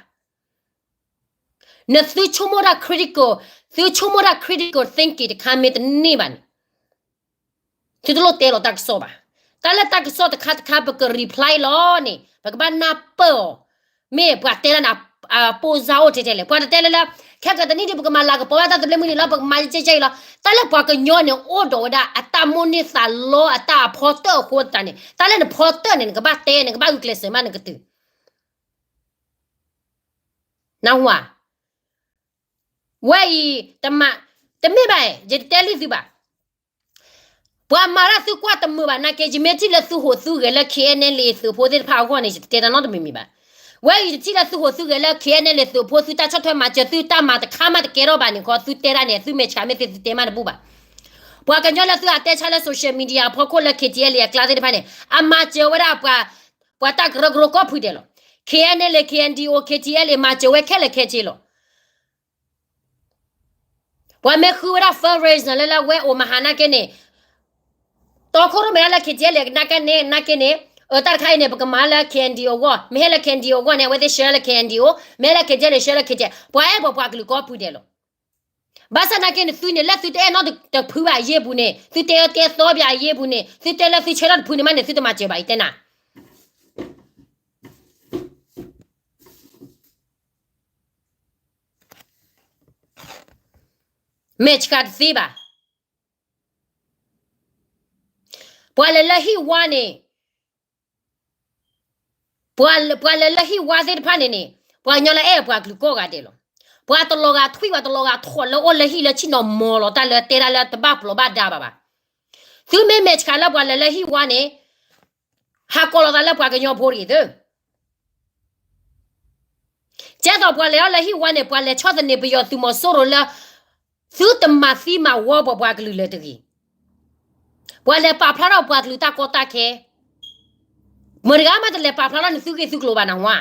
နသုဆိကမိၣ်တၢ် critical, သုဆိကမိၣ်တၢ် critical thinking တခါမ့ၢ်တန့ၢ်ဘၣ်န့ၣ် သုတလိၣ်တဲလီၤတၢ်ကစီၣ်ဘၣ်. တၢ်လၢတၢ်ကစီၣ်တခါတခါ ပက reply လီၤန့ၣ် ပကဘၣ်နၢ်ပၢၢ်အီၤ, မ့ၢ်ပှၤတဲတၢ်န့ၣ် အပိၢ်စၢ်အိၣ်ထဲထဲလဲၣ်. ပှၤတတဲလၢလၢ ခဲကတနံၣ်ဒုး ပကမၤလၤကပီၤဝဲတၢ်သဘျ့မုၢ်နံၤလီၤ ပကမၤကဲကဲအံၤလီၤ. တၢ်လၢပှၤကညီန့ၣ် အိၣ်ဒီးဝဲဒၣ်အတၢ်မိၣ်န့ၢ်သးလီ အတၢ်အဖီတၢၣ်အဃိသတးန့ၣ် တၢ်လၢနဖီတၢၣ်န့ၣ် နကဘၣ်တဲ နကဘၣ်ဂုာ်ကျဲးစၢးမးနကတုၤ နၢ်ဟူဧါ. ဝဲအံၤ တမ့ၢ်ဘၣ် ယတတဲလံသုဘၣ်. ပှၤမၤတၢ်သုကွၢ်တမုာ်ဘၣ်နာ်က့ ယမ့ၢ်ထံၣ်လၢသုဟူးသုဂဲၤလၢ K N L A သုးဖိသ့ၣ်တဖၣ်အဂီၢ်န့ၣ် ယတတဲတၢ်နီတမံၤမံၤဘၣ်. ဝဲအံၤယတထံၣ်လၢသုဟူးသုဂဲၤလၢ K N L A သုးဖိ သုတၢ်ဆီၣ်ထွဲမၤစၢၤ သုတၢ်မၤတခါမးတကဲထီၣ်ဘၣ်န့ၣ်ခီ သုတဲတၢ်န့ၣ် သုမဲာ်ဆှးမ့ၢ်သ့သုတဲမးတဘူၣ်ဘၣ်. ပှၤကညီလၢသုအတဲဆါလၢ social media အဖီခိၣ်လၢ K T L A အကျါသ့ၣ်တဖၣ်န့ၣ် အမၤစၢၤဝဲဒၣ် ပှၤတၢ်ကရၢကရိကိးဖုဒဲးလီၤ. K N L A, K N D O, K T L A မၤစၢၤဝဲခဲလၢာ်ခဲဆ့လီၤ. ပှၤမ့ၢ်ဃုဝဲဒၣ် fundraiser လၢလၢဝဲအိၣ်မဟါနာ်က့န့ၣ် တီခိၣ်ရိၣ်မဲာ်ဒၣ်လၢ K T L A နာ်က့န့ၣ် နာ်က့န့ၣ် အတၢ်တခါအံၤန့ၣ် ပကမၤလၢ K N D O အဂီၢ်, မ့ၢ်ဟဲလၢ K N D O အဂီၢ်န့ၣ် အဝဲသ့ၣ် share လၢ K N D O, မ့ၢ်ဟဲလၢ K T L A share လၢ K T L A, ပှၤအဲၣ်ပှၤပှၤကလုာ်ကိးဖုဒဲးလီၤ. ဘၣ်ဆၣ်နာ်က့န့ၣ် သုန့ၣ် လၢသုတအဲၣ်နီတဖုဘၣ်အယ့ၢ်ပူၤန့ၣ် သုတဲအၢတဲသီဘၣ်အယ့ၢ်ပူၤန့ၣ် သုတဲလၢသုဆၢထၢၣ်တဖုန့ၣ်မးန့ၣ် သုတမၤစၢၤဘၣ်အံၤတဲနၤ မဲာ်ဆှးတသ့ဘၣ်. ပှၤလဲၤလၢဟံၣ်ဝါန့ၣ် ပှၤလဲၤလၢဟံၣ်ဝါသ့ၣ်တဖၣ်န့ၣ်န့ၣ် ပှၤကညီလၢအဲၣ်ပှၤကလုာ်ကိးဂၤဒဲးလီၤ. ပှၤတလီၤဂာ်ထွံၣ် ပှၤတလီၤဂာ်ထိးလၢအိၣ်လၢဟံၣ်လၢဆ့ၣ်နီၤမီၤလီၤ တၢ်လၢတဲဒၣ်လၢတဘၣ်ပျီၤဘၣ်ဒါဘၣ်ဘၣ်. သုမ့ၢ်မဲာ်ဆှးလၢပှၤလဲၤလၢဟံၣ်ဝါန့ၣ် ဟးကိးလီၤသးလၢပှၤကညီဖိတဂ့ၤသု ကဲသိးပှၤလဲၤထီၣ်လၢဟံၣ်ဝါန့ၣ် ပှၤလဲၤဆီၣ်သနံးပယီၤသုးမီၤစိရိၤလၢ သုတမၤသံမၤဝီပှၤပှၤကလုာ်လၢၤတဂ့ၤ. ပှၤလဲၤပာ်ဖျါထီၣ်ပှၤကလုာ်တၢ်ကီတၢ်ခဲ မတၤတဂၤမးတလဲၤပာ်ဖျါထီၣ်နသုဂ့ၢ်သုကျိၤဘၣ်နဝါ.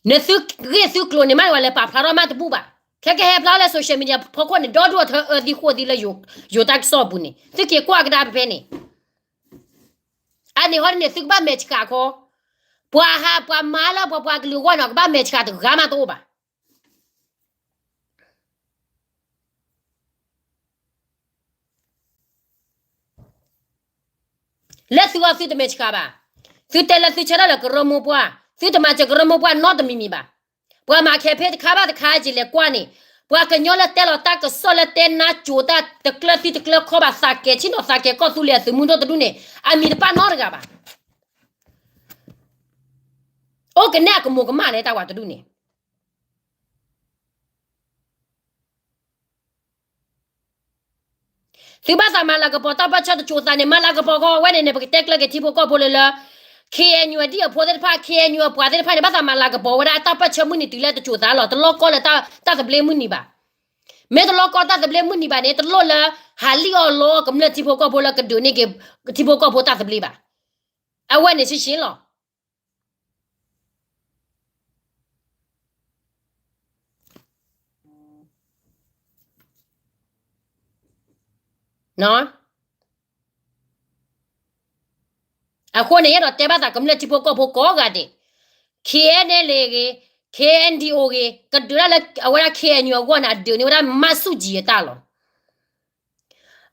နသုဂ့ၢ်သုကျိၤန့ၣ်မး ပှၤလဲၤပာ်ဖျါထီၣ်မးတဘူၣ်ဘၣ်. ခဲကဟဲဖျါလၢ social media ဖီခိၣ်န့ၣ် ဒီဒိၣ်ထၢအၢသံဃိၣ်သံလၢယိၤတၢ်ကစီၣ်အပူၤန့ၣ် သုက့ၤကွၢ်ကဒါဖဲဖဲန့ၣ် အန့ၣ်ဟီန့ၣ် သုကဘၣ်မဲာ်ဆှးခီ, ပှၤဟးပှၤမၤလၢပှၤပှၤကလုာ်အဂီၢ်န့ၣ် ကဘၣ်မဲာ်ဆှးတဂၤမးတအိၣ်ဘၣ်. လၢသုဂီၢ်သုတမဲာ်ဆှးဘၣ်. သုတဲလၢသုဆၢထၢၣ်လၢကရၢမိၢ်ပှၢ်, သုတမၤစၢၤကရၢမိၢ်ပှၢ်နီတမံၤမံၤဘၣ်. ပှၤမၤ campaign တခါဘၣ်တခါ ယလဲၤကွၢ်န့ၣ်, ပှၤကညီလၢတဲလီၤတၢ်ကစီၣ်လၢတဲနါကိၤတၢ်တကျၢၢ်သံတကျၢၢ်ခီဘၣ် သးကဲၤထံၣ်နီၤသးကဲၤကီၢ်သူလ့ၤအသုးမုၢ်ဒိၣ်တဒူၣ်န့ၣ် အမံၤတပာ်နီတဂၤဘၣ်. အိၣ်ကနဲအကမူၤကမၣ်လၢတၢ်ဝၤတဒူၣ်န့ၣ် သုဘၣ်သးမၤလၤကပီၤတၢ်ပၢၢ်ဆၢတစိၤသးန့ၣ် မၤလၤကပီၤခီဝဲန့ၣ်န့ၣ် ပကတဲကျၢၤက့ၤထံဖိကီၢ်ဖိလၢလၢ K N U အဒံၣ်အဖိသ့ၣ်တဖၣ် K N U အပှၤသ့ၣ်တဖၣ်န့ၣ် ဘၣ်သးမၤလၤကပီၤဝဲဒၣ်တၢ်ပၢၢ်ဆၢမုၢ်နံၤတုၤလၢတစိၤသးလီၤ. တလီၢ်ကီလၢတၢ်သဘျ့မုၢ်နံၤဘၣ်. မ့ၢ်တလီၢ်ကီတၢ်သဘျ့မုၢ်နံၤဘၣ်န့ၣ် တလိၣ်လၢဟးလံၣ်အီၣ်လီအီၣ်ကမျၢၢ်ထံဖိကီၢ်ဖိလၢကဒုးန့ၢ်က့ၤထံဖိကီၢ်ဖိတၢ်သဘျ့ဘၣ်. အဝဲန့ၣ်ရှဲရှဲလီၤ. အဃိန့ၣ် ယအဲၣ်ဒိးတဲဘၣ်သးကမျၢၢ်ထံဖိကီၢ်ဖိကိးဂၤဒဲး, K N L A ဂ့ၤ, K N D O ဂ့ၤ, ကဒုးဒၣ်လၢအဝဲဒၣ် K N U အဂီၢ်န့ၣ် အဒုးန့ၢ်ဝဲဒၣ်မၢ်ဆူၣ်ကၠံအတၢ်လီၤ.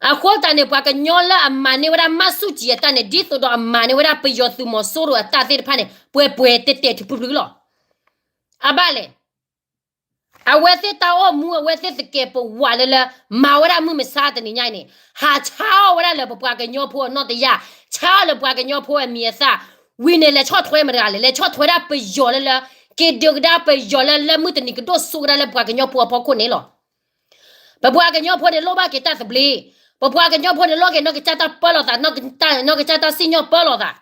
အဃိသတးန့ၣ် ပှၤကညီလၢအမၤန့ၢ်ဝဲဒၣ်မၢ်ဆူၣ်ကၠံအတၢ်န့ၣ် ဒ်သိးဒီးအမၤန့ၢ်ဝဲဒၣ်ပယီၤသုးမီၤစိရိၤအတၢ်သ့ၣ်တဖၣ်န့ၣ် ပှဲၤပှဲၤတဲာ်တဲာ်ထူဖျုဖျုလီၤ. အဘၣ်လဲၣ်. အဝဲသ့ၣ်တၢ်အိၣ်မူ အဝဲသ့ၣ်သကဲးပဝးလၢလၢ မၤဝဲဒၣ်မုၢ်မဆါတနံၤညါအံၤန့ၣ် ဟးဆါအီၣ်ဝဲဒၣ်လၢပပှၤကညီဖိအနီၢ်တယၢ်, ဆါအီၣ်လၢပှၤကညီဖိအမံၤအသၣ်, ဝံၤန့ၣ် လဲၤဆီၣ်ထွဲမတၤတဂၤလဲၣ်, လဲၤဆီၣ်ထွဲဒၣ်ပယီၤလၢလၢ က့ၤဒုးကဒါပယီၤလၢလၢမုၢ်တနံၤကဒိၣ်စိကဒါလၢပှၤကညီဖိအဖီခိၣ်န့ၣ်လီၤ. ပပှၤကညီဖိန့ၣ်လိၣ်ဘၣ်က့ၤတၢ်သဘျ့, ပပှၤကညီဖိန့ၣ်လိၣ်က့ၤနီၢ်ကစၢ်တၢ်ပၢလီၤသး, နီၢ်ကစၢ်တၢ်စံၣ်ညီၣ်ပၢလီၤသး.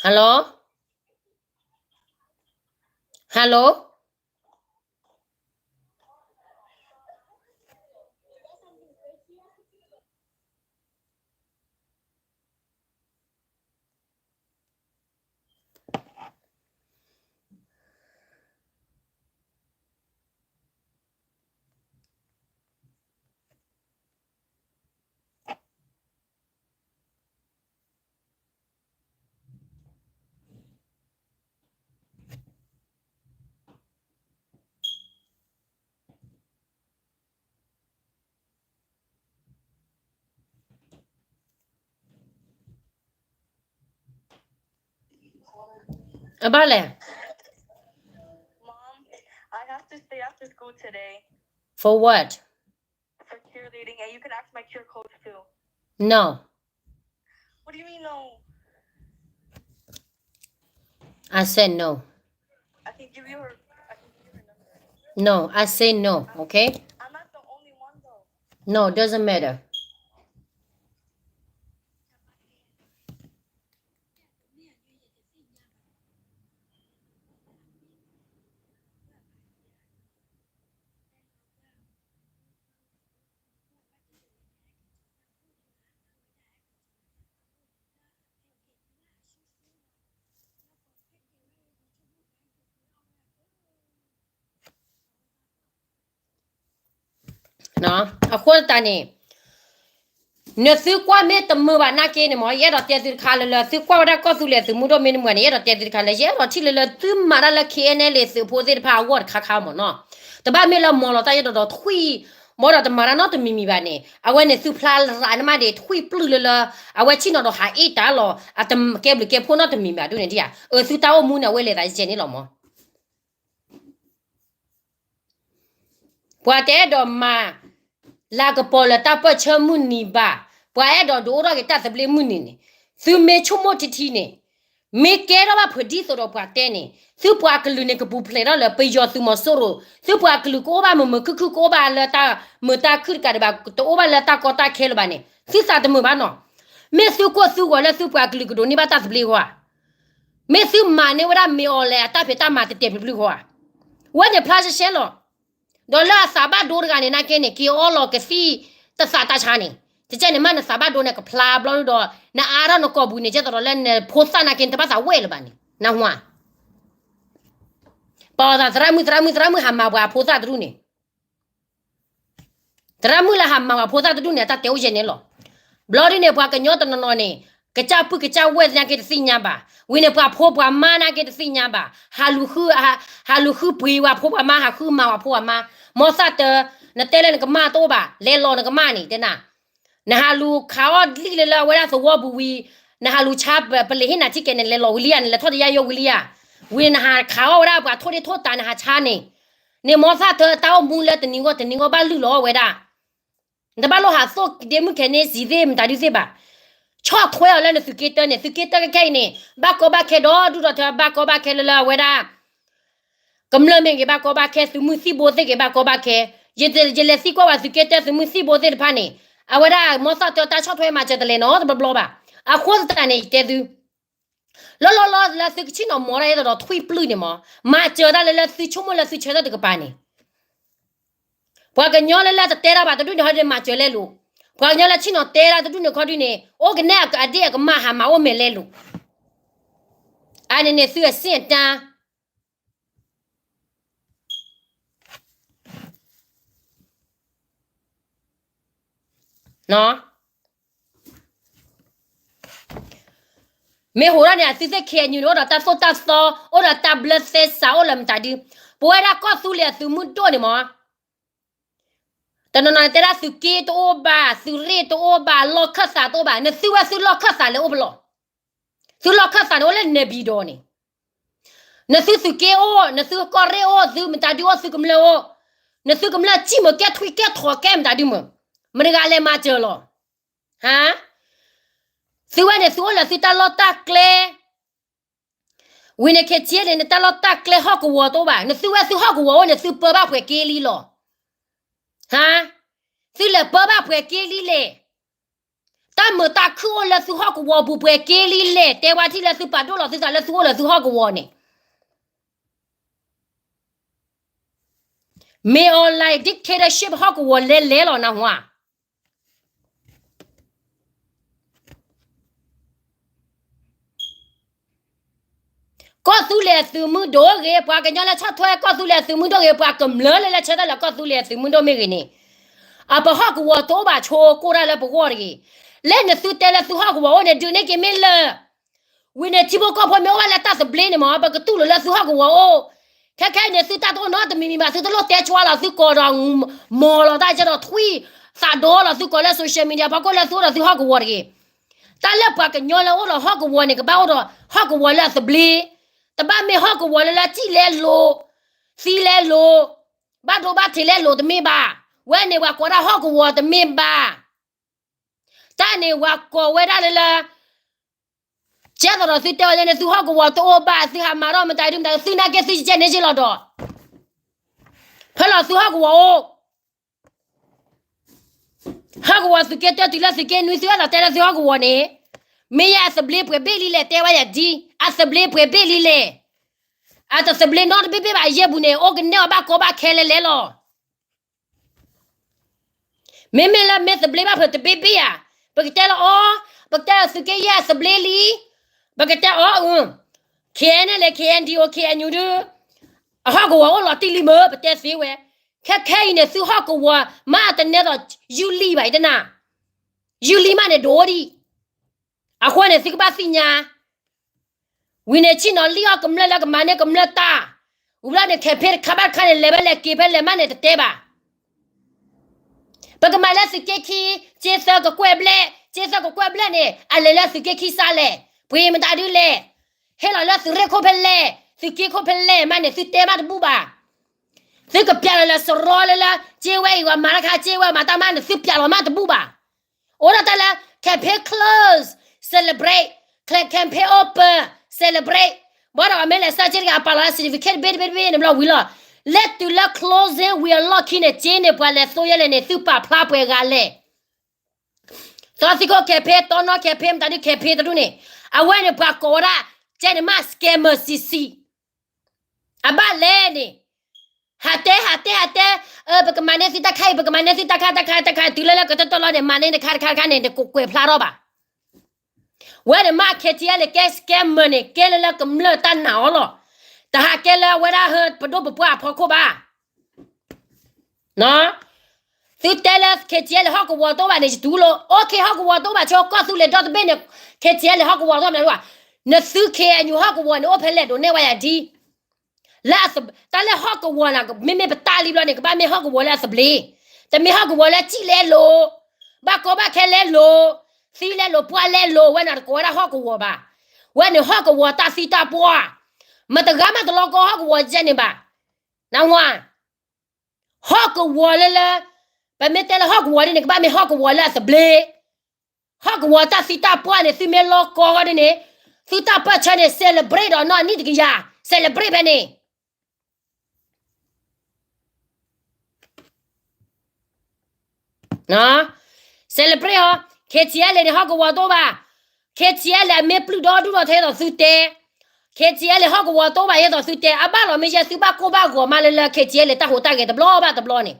Hello? Hello? A bale. Mom, I have to stay after school today. For what? For cheerleading, and you can ask my cheer coach too. No. What do you mean no? I said no. I can give you her. I can give you her number. No, I say no, okay? I'm not the only one though. No, doesn't matter. အဃိသတးန့ၣ် နသုကွၢ်မ့ၢ်တမုာ်ဘၣ်နာ်က့န့ၣ်မ့ၢ် ယအဲၣ်ဒိးတဲသုတခါလၢလၢ သုကွၢ်ဝဲဒၣ်ကီၢ်သူလ့ၤသုးမုၢ်ဒိၣ်မ့ၢ်တမုာ်န့ၣ် ယအဲၣ်ဒိးတဲသုတခါလၢ ယအဲၣ်ဒိးထံၣ်လၢလၢ သုမၤတၢ်လၢ K N L A သုးဖိသ့ၣ်တဖၣ်အဂီၢ်တခါခါမ့ၢ်နီၤ. တဘၣ်မ့ၢ်လၢမီၤလီၤတၢ်ယဲဒီးထွံၣ် မ့ၢ်ဒီးတမၤတၢ်နီတမံၤမံၤဘၣ်န့ၣ် အဝဲန့ၣ်သုဖျါလၢ်နမးဒံး ထွံၣ်ပျုၢ်လၢလၢ အဝဲဆ့ၣ်နီၤဒီးဟးအ့ၣ်တၢ်လီၤ အတကဲဘျုးကဲဖှိၣ်နီတမံၤဘၣ်ဒ်န့ၣ်ဒ်ဧါ. အၢ သုတၢ်အိၣ်မူန့ၣ် အဝဲလဲၤသးယဲန့ၣ်လီၤမ့ၢ် ပှၤတအဲၣ်ဒိးမၤ လၤကပီၤလၢတၢ်ပၢၢ်ဆၢမုၢ်နံၤဘၣ်, ပှၤအဲၣ်ဒိးဒုးအိၣ်ထီၣ်က့ၤတၢ်သဘျ့မုၢ်နံၤန့ၣ်, သုမ့ၢ်ဆိကမိၣ်ထံထံန့ၣ်, မ့ၢ်ကဲထီၣ်ဘၣ်ဖုးဒ်သိးဒီးပှၤတဲန့ၣ်, သုပှၤကလုာ်န့ၣ် ကပူၤဖျဲးထီၣ်လၢပယီၤသုးမီၤစိရိၤ, သုပှၤကလုာ်ကအိၣ်ဘၣ်မုာ်မုာ်ခုၣ်ခုၣ် ကအိၣ်ဘၣ်လၢတၢ်မုာ်တၢ်ခုၣ်တကးဒံးဘၣ်, တအိၣ်ဘၣ်လၢတၢ်ကီတၢ်ခဲလၢၤဘၣ်န့ၣ် သုသးတမုာ်ဘၣ်နီၤ. မ့ၢ်သုကိၢ်သုဂီၤလၢသုပှၤကလုာ်ကဒိးန့ၢ်ဘၣ်တၢ်သဘျ့အဂီၢ်ဧါ. မ့ၢ်သုမၤန့ၢ်ဝဲဒၣ်မ့ၢ်အီၤလဲၣ် အတၢ်ဖံးတၢ်မၤတတဲာ်ပျုၤပျုၤအဂီၢ်ဧါ. ဝဲန့ၣ်ဖျါရှဲရှဲလီၤ. ဒီးလၢအသးဘၣ်ဒိတဂၤန့ၣ် နာ်က့န့ၣ် က့ၤအီလီၤကသံၣ်တသးတၢ်ဆါန့ၣ်, တကဲန့ၣ် မ့ၢ်နသးဘၣ်ဒိန့ၣ် ကဖျါဘျီဒုဒီး နအါထီၣ်နကိာ်ပူၤန့ၣ် ကဲသိးဒီးလၢနဖိသၣ်နာ်က့န့ၣ် တဘၣ်သးဝဲလၢၤဘၣ်န့ၣ် နၢ်ဟူဧါ. ပှၤသးသရၣ်မုၣ်သရၣ်မုၣ်သရၣ်မုၣ် ဟးမၤပှၤဖိသၣ်တဒူၣ်န့ၣ် သရၣ်မုၣ်လၢဟးမၤပှၤဖိသၣ်တဒူၣ်န့ၣ် အတၢ်တဲအိၣ်ယဲၢ်န့ၣ်လီၤ. ဘျီဒ်န့ၣ် ပှၤကညီတနီၤနီၤန့ၣ် ကစၢ်ပုၢ်ကစၢ်ဝဲၢ်သနာ်က့တသ့ၣ်ညါဘၣ်. ဝံၤန့ၣ်ပှၤဖိပှၤမါနာ်က့တသ့ၣ်ညါဘၣ်. ဟးလူၤဃု, ဟးလူၤဃုပှ့ၤပှၤဖိပှၤမါ ဟးဃုမၤပှၤဖိပှၤမါ. မီသၣ်တၢ, နတဲလၢနကမၢ်တအိၣ်ဘၣ်, လဲၤလီၤနကမၢ်န့ၣ် တဲနၤ နဟးလူၤခးအီၣ်လံၣ်လၢလၢအဝဲဒၣ်သဝီပူၤဝံၤ, နဟးလူၤဆါပလံာ်ဟ့ၣ်နၤထံကဲန့ၣ် လဲၤလီၤဝံၤလံဧါ, နလဲၤထီၣ်တယါယီဝံၤလံဧါ. ဝံၤန့ၣ်နဟးခးအီၣ်ဝဲဒၣ်ပှၤထိၣ်ဒ့ထိၣ်တၢ် နဟးဆါန့ၣ်, န့ၣ်မီသၣ်တၢတၢ်အိၣ်မူလၢတနံၤဂီၢ်တနံၤဂီၢ်ဘၣ်လုၢ်လီၤအီၣ်ဝဲဒၣ်. နတဘၣ်လိၣ်ဟးသိၣ်ဒ့မုၣ်ခဲန့ၣ် စံးသ့ၣ်မတၤဒုသ့ၣ်ဘၣ်. ဆီၣ်ထွဲအီၤလၢနသုးက့တၢန့ၣ်, သုးက့တၢခဲခဲအံၤန့ၣ် ဘၣ်ကီဘၣ်ခဲဒီဒူၣ်ဒီထၢ ဘၣ်ကီဘၣ်ခဲလၢလၢအဝဲဒၣ် ကမျၢၢ်မ့ၢ်ဂ့ၤဘၣ်ကီဘၣ်ခဲ, သုးမုၢ်သံၣ်ဘိသ့ၣ်ဂ့ၤဘၣ်ကီဘၣ်ခဲ. ယလဲၤသံကွၢ်ဝဲသုးက့တၢသုးမုၢ်သံၣ်ဘိသ့ၣ်တဖၣ်န့ၣ်, အဝဲဒၣ်မီသၣ်တၢတၢ်ဆီၣ်ထွဲမၤစၢၤတလဲၤနီတဘျီဘျီဘၣ်. အဃိသတးန့ၣ် ယတဲသု လီၤလီၤလီၤလၢသုကဆ့ၣ်နီၤမီၤဒၣ်အံၤဒီးထွံၣ်ပျုၢ်န့ၣ်မီၤ, မၤစၢၤတၢ်လၢလၢသုဆိကမိၣ်လၢသုဆၢထၢၣ်တကပၤန့ၣ်, ပှၤကညီလၢလၢတတဲတၢ်ဘၣ်တဒူၣ်န့ၣ် ခီဒ်န့ၣ် မၤစၢၤလဲလိာ်, ပှၤကညီလၢဆ့ၣ်နီၤတဲတၢ်တဒူၣ်န့ၣ် ခီဒ်န့ၣ် အိၣ်ကနဲအဒ့ၣ်အကမၢ် ဟးမၤအိၣ်မဲာ်လဲလိာ်. အန့ၣ်န့ၣ်သုအဆင့်အတန်း မ့ၢ်ဟိးထီၣ်န့ၣ် အသုသ့ၣ် ခ့ၣ်အဲၣ်ယူၣ်န့ၣ် အိၣ်ဒီးတၢ်သိၣ်တၢ်သီ, အိၣ်ဒီးတၢ်ဘျၢသဲစး, အိၣ်လၢမတၤဒု, ပဝဲဒၣ်ကီၢ်သူလ့ၤအသုးမုၢ်ဒိၣ်န့ၣ်မီၤ, တနီၤနီၤတဲဒၣ်သုးက့တအိၣ်ဘၣ်, သုးရ့ၣ်တအိၣ်ဘၣ်, လီၢ်ခၢၣ်သးတအိၣ်ဘၣ်, နသုဝဲသုလီၢ်ခၢၣ်သးလဲၤအိၣ်ပလီၢ်, သုလီၢ်ခၢၣ်သးန့ၣ်အိၣ်လၢနဲပံၤဒီးန့ၣ် နသုသုးက့အိၣ်, နသုကီၢ်ရ့ၣ်အိၣ်, သုမတၤဒုအိၣ်, သုကမျၢၢ်အိၣ်, နသုကမျၢၢ်စံၣ်မုာ်ကဲထွံကဲထီၣ်ကဲမတၤဒုမုာ်, မတဂၤလဲၤမၤစၢၤလီၤ. ဟါ, သုဝဲန့ၣ် သုအိၣ်လၢသုတၢ်လီၢ်တၢ်ကျဲ, ဝံၤန့ၣ် ခဲဆံယဲၢ်န့ၣ် နတၢ်လီၢ်တၢ်ကျဲဟီၣ်ကဝီၤတအိၣ်ဘၣ်, နသုဝဲသုဟီၣ်ကဝီၤအိၣ်န့ၣ် သုပၢဘၣ်ပှဲၤက့လံလီၤ. ဟါ, သုလဲၤပၢဘၣ်ပှဲၤက့လံလဲၣ်. တၢ်မုာ်တၢ်ခုၣ်အိၣ်လၢသုဟီၣ်ကဝီၤပူၤပှဲၤက့လံလဲၣ်. တဲဝဲထံၣ်လၢသုပာ်ဒိၣ်လီၤသုသးလၢသုအိၣ်လၢသုဟီၣ်ကဝီၤန့ၣ် မ့ၢ်အီၤလၢ dictatorship ဟီၣ်ကဝီၤလဲၤလဲၤလီၤနၢ်ဟူဧါ. ကီၢ်သူလ့ၤအသုးမုၢ်ဒိၣ်ဂ့ၤ ပှၤကညီလၢဆီၣ်ထွဲကီၢ်သူလ့ၤအသုးမုၢ်ဒိၣ်ဂ့ၤ ပှၤကမျၢၢ်လၢလၢဆၢထၢၣ်လၢကီၢ်သူလ့ၤအသုးမုၢ်ဒိၣ်မ့ၢ်ဂ့ၤန့ၣ် အပဟီၣ်ကဝီၤတအိၣ်ဘၣ်ဆိကိၢ်တၢ်လၢပဂီၢ်တဂ့ၤ. လၢနသုတဲလၢသုဟီၣ်ကဝီၤအိၣ်န့ၣ် ဒုးန့ၢ်က့ၤမ့ၢ်လၢ ဝံၤန့ၣ်ထံဖိကီၢ်ဖိမ့ၢ်အိၣ်ဘၣ်လၢတၢ်သဘျ့န့ၣ်မ့ၢ် ပကတူၢ်လိာ်လၢသုဟီၣ်ကဝီၤအိၣ်. ခဲခဲအံၤန့ၣ် သုတၢ်တအိၣ်နီတမံၤမံၤဘၣ် သုတလိၣ်တဲဆှါလီၤသုကိးဒီး မီၤလီၤတၢ်ကဲဒီးထွံၣ် သးဒီလီၤသုကိးလၢ social media ဖီခိၣ်လၢသုအိၣ်ဒီးသုဟီၣ်ကဝီၤတဂ့ၤ. တၢ်လၢပှၤကညီလၢအိၣ်ဒီးဟီၣ်ကဝီၤန့ၣ် ကဘၣ်အိၣ်ဒီးဟီၣ်ကဝီၤလၢအသဘျ့, တဘၣ်မ့ၢ်ဟီၣ်ကဝီၤလၢလၢစံၣ်လဲလိာ်, သံလဲလိာ်, ဘၣ်ဒိဘၣ်ထံးလဲလိာ်တမ့ၢ်ဘၣ်. ဝဲန့ၣ်ပှၤကိးဒၣ်ဟီၣ်ကဝီၤတမ့ၢ်ဘၣ်. တၢ်န့ၣ်ပှၤကိးဝဲဒၣ်လၢလၢ ကဲသိးဒီးသုတဲဝဲန့ၣ် သုဟီၣ်ကဝီၤတအိၣ်ဘၣ် သုဟးမၤထီၣ်မတၤဒုမတၤ သုနာ်က့သုကဲန့ၣ်က့လီၤဒီး ဖဲလီၤသုဟီၣ်ကဝီၤအိၣ် ဟီၣ်ကဝီၤသုးက့တၢတုၤလၢသုးက့နွံ သုအဲၣ်ဒိးတဲလၢသုဟီၣ်ကဝီၤန့ၣ် မ့ၢ်ယဲအသဘျ့ပှဲၤဘ့ၣ်လံလဲၣ် တဲဝဲယၤဒ် အသဘျ့ပှဲၤဘ့ၣ်လံလဲၣ်. အတသဘျ့နီတဘ့ၣ်ဘ့ၣ်ဘၣ် အယဲၢ်ပူၤန့ၣ် အိၣ်ကနဲၣ်အီၤဘၣ်ကီဘၣ်ခဲလဲၣ်လဲၣ်လီၤ. မ့မ့ၢ်လၢမ့ၢ်သဘျ့ဘၣ်ဖဲတဘ့ၣ်ဘ့ၣ်ဧါ, ပကတဲလၢအီၤ, ပကတဲလၢသုးက့ယဲၢ်သဘျ့လံ, ပကတဲအီၤ, ခဲအံၤန့ၣ်လဲၣ် ခဲအံၤဒံးအိၣ် ခဲအံၤညူဒုး, အဟီၣ်ကဝီၤအိၣ်လီၤတံၢ်လံမ့ၢ် ပတဲသ့ဝဲ, ခဲခဲအံၤန့ၣ် သုဟီၣ်ကဝီၤမးတနဲဒီး ယူၢ်လံဘၣ်အံၤတနၤ, ယူၢ်လံမးန့ၣ်ဒိၣ်ဒံး အဃိန့ၣ် သုကဘၣ်သ့ၣ်ညါ ဝံၤန့ၣ် ဆ့ၣ်နီၤလံၣ်အီၣ်ကမျၢၢ်လၢကမၤန့ၢ်ကမျၢၢ်တၢ်, ဝံၤဘျီန့ၣ် ခဲဖ့တခါဘၣ်တခါန့ၣ် လဲၤဝဲလဲၤက့ၤဖဲလဲၣ်မးန့ၣ် တတဲဘၣ်. ပကမၤလၢသုးက့ခံ, က့သၢကကွဲၢ်ဘျဲၣ်, က့သၢကကွဲၢ်ဘျဲၣ်န့ၣ် အလဲၤလၢသုးက့ခံစးလဲၣ်, ပှ့ၤမတၤဒုလဲၣ်, ဟ့ၣ်လီၤလၢသုးရ့ၣ်ခိၣ်ဖဲလဲၣ်, သုးက့ခိၣ်ဖဲလဲၣ်မးန့ၣ် သုတဲမးတဘူၣ်ဘၣ်. သုကပျးလီၤလၢစရီလၢလၢ က့ဝဲအံၤဝဲမၤတၢ်ခါ က့ဝဲမၤတၢ်မးန့ၣ် သုပျးလီၤမးတဘူၣ်ဘၣ်. အိၣ်ဒၣ်တၢ်လၢ campaign close, celebrate, campaign open, celebrate, ဘၣ်ဒီးမ့ၢ်လဲၤစၢ်က့တဂၤ ပာ်လီၤလၢ certificate တဘ့ၣ်တဘ့ၣ်တဘ့ၣ်န့ၣ်ဘျီဝံၤလီၤ. လဲၤတုၤလၢ closing ဝံၤအလီၢ်ခံန့ၣ် က့န့ၣ် ပှၤလဲၤသိယဲလဲၣ်န့ၣ် သုပာ်ဖျါပှဲၤဂၤလဲၣ်. သီသံခိၣ် campaign, တီနီ campaign, မတၤဒု campaign တဒူၣ်န့ၣ် အဝဲန့ၣ်ပှၤကိးဝဲဒၣ် ကဲန့ၣ်မး scammer ဆံးဆံး အဘၣ်လဲၣ်န့ၣ် ဟးတဲ ဟးတဲ ဟးတဲ, ပကမၤန့ၢ်သုတၢ်ခါအံၤ ပကမၤန့ၢ်သုတၢ်ခါတခါတခါ တုၤလၢလၢကတၢၢ်တၢၢ်လီၤန့ၣ် မၤန့ၢ်တခါတခါတခါန့ၣ် တကွဲးဖျါထီၣ်ဘၣ်. ဝဲန့ၣ်မး ခဲထံးအါလဲၣ် ကဲ scammer န့ၣ် ကဲလၢလၢကမျၢၢ်တၢ်နာ်အီၤလီၤ. တဟးကဲလၢအဝဲဒၣ်ဟၢပဒိၣ်ပပှၢ်အဖီခိၣ်ဘၣ်. သုတဲလၢ ခဲထံးအါလဲၣ် ဟီၣ်ကဝီၤတအိၣ်ဘၣ်န့ၣ် ယတူၢ်လိာ် okay ဟီၣ်ကဝီၤတအိၣ်ဘၣ်ဆိ ကီၢ်သူလ့ၤဒီတဘ့ၣ်န့ၣ် ခဲထံးအါလဲၣ် ဟီၣ်ကဝီၤတအိၣ်ဘၣ်န့ၣ် နသု KNU ဟီၣ်ကဝီၤန့ၣ် အိၣ်ဖဲလဲၣ်ဒိးနဲၣ်ဝဲယၤဒ် လၢတၢ်လၢဟီၣ်ကဝီၤန့ၣ် မ့မ့ၢ်ပတၢ်လံဘျီန့ၣ် ကဘၣ်မ့ၢ်ဟီၣ်ကဝီၤလၢအသဘျ့, တမ့ၢ်ဟီၣ်ကဝီၤလၢစံၣ်လဲလိာ်, ဘၣ်ကီဘၣ်ခဲလဲလိာ်, သံလဲလိာ် ပှၢ်လဲလိာ် ဝဲန့ၣ်တကိးဝဲဒၣ်ဟီၣ်ကဝီၤဘၣ်. ဝဲန့ၣ်ဟီၣ်ကဝီၤတၢ်သံတၢ်ပှၢ်, မတဂၤမးတလီကီဟီၣ်ကဝီၤကဲန့ၣ်ဘၣ်. နၢ်ဟူဧါ. ဟီၣ်ကဝီၤလၢလၢ ပမ့ၢ်တဲလၢဟီၣ်ကဝီၤဒ်န့ၣ် ကဘၣ်မ့ၢ်ဟီၣ်ကဝီၤလၢအသဘျ့, ဟီၣ်ကဝီၤတၢ်သံတၢ်ပှၢ်န့ၣ် သုမ့ၢ်လီကီဂီဒ်န့ၣ် သုတၢ်ပၢၢ်ဆၢန့ၣ် celebrate ဒီးနီၢ်နံၣ်တကယၤ celebrate ဖဲန့ၣ် celebrate ဟီ, KTLA န့ၣ် ဟီၣ်ကဝီၤတအိၣ်ဘၣ်. KTLA အမ့ၢ်ပျုၢ်ဒီဒူၣ်ဒီထၢဒီးသုတဲ, KTLA ဟီၣ်ကဝီၤတအိၣ်ဘၣ်ယဲဒီးသုတဲ, အဘၣ်လီၤမ့ၢ်ယဲသုဘၣ်ကိၢ်ဘၣ်ဂီၤမးလၢလၢ KTLA တၢ်ဟူးတၢ်ဂဲၤတဘျီဘၣ်တဘျီန့ၣ်,